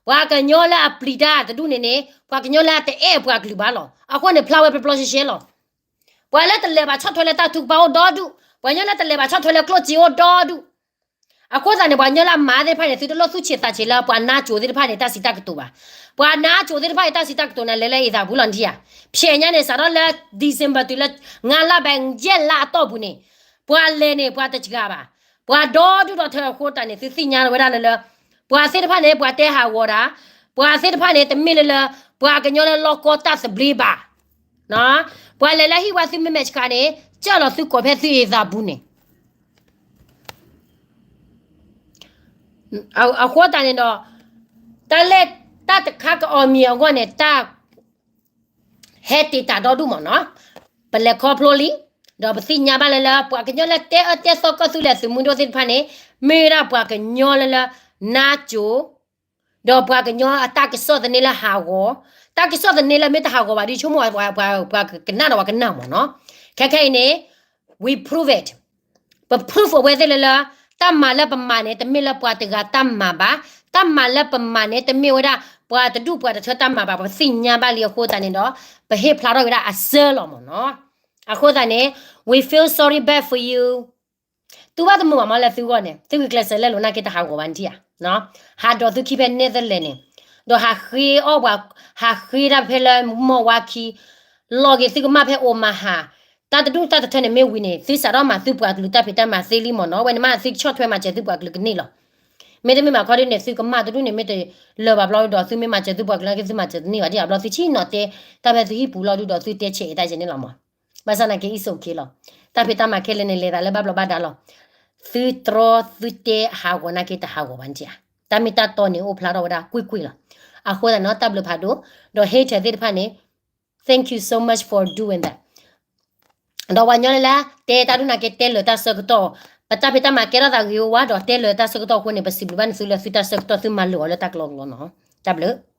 ပှၤကညီလၢအပျံၤတၢ်တဒူၣ်န့ၣ်န့ၣ် ပှၤကညီလၢအတအဲၣ်ပှၤကလုာ်ဘၣ်လီၤ. အဃိန့ၣ် ဖျါဝဲပျီပျီရှဲရှဲလီၤ. ပှၤလၢတလဲၤဘၣ်ဆီၣ်ထွဲလၢတၢ်ထုကဖၣ်အိၣ်ဒီဒူၣ်, ပှၤကညီလၢတလဲၤဘၣ်ဆီၣ်ထွဲလၢကျိၣ်စ့အိၣ်ဒီဒူၣ် အဃိသတးန့ၣ် ပှၤကညီလၢအမၤသ့ၣ်တဖၣ်န့ၣ် သုတလိၣ်သူၣ်ဆံးသးဆံးလၢပှၤနါစိၤသ့ၣ်တဖၣ်န့ၣ် တၢ်စံးတၢ်ကတိၤဘၣ်. ပှၤနါစိၤသ့ၣ်တဖၣ်န့ၣ် တၢ်စံးတၢ်ကတိၤန့ၣ် လဲၤလၢအသးပူၤလီၤနထံၣ်ဧါ. ဖဲညါန့ၣ် စးထီၣ်လၢ December တုၤလၢ ငါးလါဘဲ ယဲၢ်လါအတီၢ်ပူၤန့ၣ် ပှၤလဲၤန့ၣ် ပှၤတစှၤဘၣ်. ပှၤဒီဒူၣ်ဒီထၢအဃိသတးန့ၣ် သုသ့ၣ်ညါဝဲဒၣ်လၢလၢ ပှၤသ့ၣ်တဖၣ်န့ၣ် ပှၤတဲဟးဂီၤတၢ်, ပှၤသ့ၣ်တဖၣ်န့ၣ် တမ့ၢ်လၢလၢ ပှၤကညီလၢလီၢ်ကီတၢ်သဘျ့ဘၣ် ပှၤလဲၤလၢဟံၣ်ဝါသုမ့ၢ်မဲာ်ဆှးန့ၣ် ကၢၢ်လီၤသုကိးဖဲသုအသးပူၤန့ၣ် အဃိသတးန့ၣ်ဒီး တၢ်လၢတၢ်တခါကအီၣ်မံၤအဂီၢ်န့ၣ် တၢ်ဟဲတ့ၢ်တၢ်ဒီဒူၣ်မ့ၢ်နီၤ, ပလဲၤခီဖျိလံ, ဒီးပသ့ၣ်ညါဘၣ်လၢလၢ ပှၤကညီလၢတဲအၢတဲသီကီၢ်သူလ့ၤသုးမုၢ်ဒိၣ်သ့ၣ်တဖၣ်န့ၣ် မ့ၢ်ဝဲဒၣ်ပှၤကညီလၢလၢ နါစိၤ ဒီးပှၤကညီအတၢ်ကစီၣ်သန့လၢဟးဂီၤ, တၢ်ကစီၣ်သန့လၢမ့ၢ်တဟးဂီၤဘၣ်ဒီး ဆိကမိၣ်ပှၤကနၣ်ဒီးပှၤကနၣ်မ့ၢ်နီၤ, ခဲခဲအံၤန့ၣ် we prove it, ပ prove အဝဲသ့ၣ်လၢလၢ တၢ်မၤလၢပမၤန့ၣ် တမ့ၢ်လၢပှၤတဂၤတၢ်မၤဘၣ်, တၢ်မၤလၢပမၤန့ၣ် တမ့ၢ်ဝဲဒၣ် ပှၤတဒူၣ်ပှၤတထၢတၢ်မၤဘၣ်, ပသ့ၣ်ညါဘၣ်လံအဃိသတးန့ၣ်ဒီး ပဟ့ၣ်ဖျါထီၣ်ဝဲဒၣ်အစၢလီၤမ့ၢ်နီၤ, အဃိသတးန့ၣ် we feel sorry bad for you, သုဘၣ်တမုာ်ဘၣ်မ့ၢ်လၢသုဂီၢ်န့ၣ် သုဂုာ်ကျဲးစၢးလဲလိာ်နာ်က့တဟးဂီၤဘၣ်နထံၣ်ဧါ, ဟးဒိးသုခံဖဲ Netherlands န့ၣ်, ဒီးဟးဃ့အီၣ်ပှၤ, ဟးဃ့တၢ်ဖဲလၢမီၢ်ဝါခံ, လီၤက့ၤသုကမၣ်ဖဲ Omaha, တၢ်တဒူၣ်တၢ်တထၢန့ၣ်မ့ၢ်ဝံၤန့ၣ် သုစးထီၣ်မၤသုပှၤကလုာ်တၢ်ဖံးတၢ်မၤသ့လံမ့ၢ်နီၤ, ဝဲန့ၣ်မ့ၢ်သုဆီၣ်ထွဲမၤစၢၤသုပှၤကလုာ်ကန့ၢ်လီၤ. မ့တမ့ၢ်ဘၣ်ခီဒ်န့ၣ် သုကမၣ်တဒူၣ်န့ၣ် မ့ၢ်တလၢၤဘၣ်ဘျီဒီး သုမ့ၢ်မၤစၢၤသုပှၤကလုာ်နာ်က့ သုမၤစၢၤတန့ၢ်ဘၣ်ဒ်ဘျီ သုဆ့ၣ်နီၤတဲတၢ်ဖဲသုဟံၣ်ပူၤလီၤဒုဒီး သုတဲဆဲးအံၤတၢ်ယဲန့ၣ်လီၤမ့ၢ်, ဘၣ်ဆၣ်နာ်က့ it's okay လီၤ. တၢ်ဖံးတၢ်မၤခဲလၢာ်န့ၣ် လဲၤသးလၢဘၣ်ဘျီးဘၣ်ဒါလီၤ. သုတြီသုတဲဟးဂီၤနာ်က့တဟးဂီၤဘၣ်နထံၣ်ဧါ, တၢ်မ့ၢ်တၢ်တီန့ၣ်အိၣ်ဖျါထီၣ်ဝဲဒၣ်ကွ့ၢ်ကွ့ၢ်လီၤ. အဃိသတးန့ၣ် တၢ်ဘျုးဖးဒိၣ်, ဒီး hater သ့ၣ်တဖၣ်န့ၣ် thank you so much for doing that. ဒီးပှၤကညီလၢလၢ တဲတၢ်ဒုၣ်နာ်က့တဲလၢာ်တၢ်ဆၢကတီၢ်, ပတၢ်ဖံးတၢ်မၤကဲထီၣ်သးဂ့ၤဝါဒီး တဲလၢာ်တၢ်ဆၢကတီၢ်အဃိန့ၣ် ပစံးဘျုးဘၣ်န့ၢ်သုလၢသုတၢ်ဆၢကတီၢ် သုမၤလၢာ်အီၤလၢတၢ်ကလီကလီနီၤ. တၢ်ဘျုး.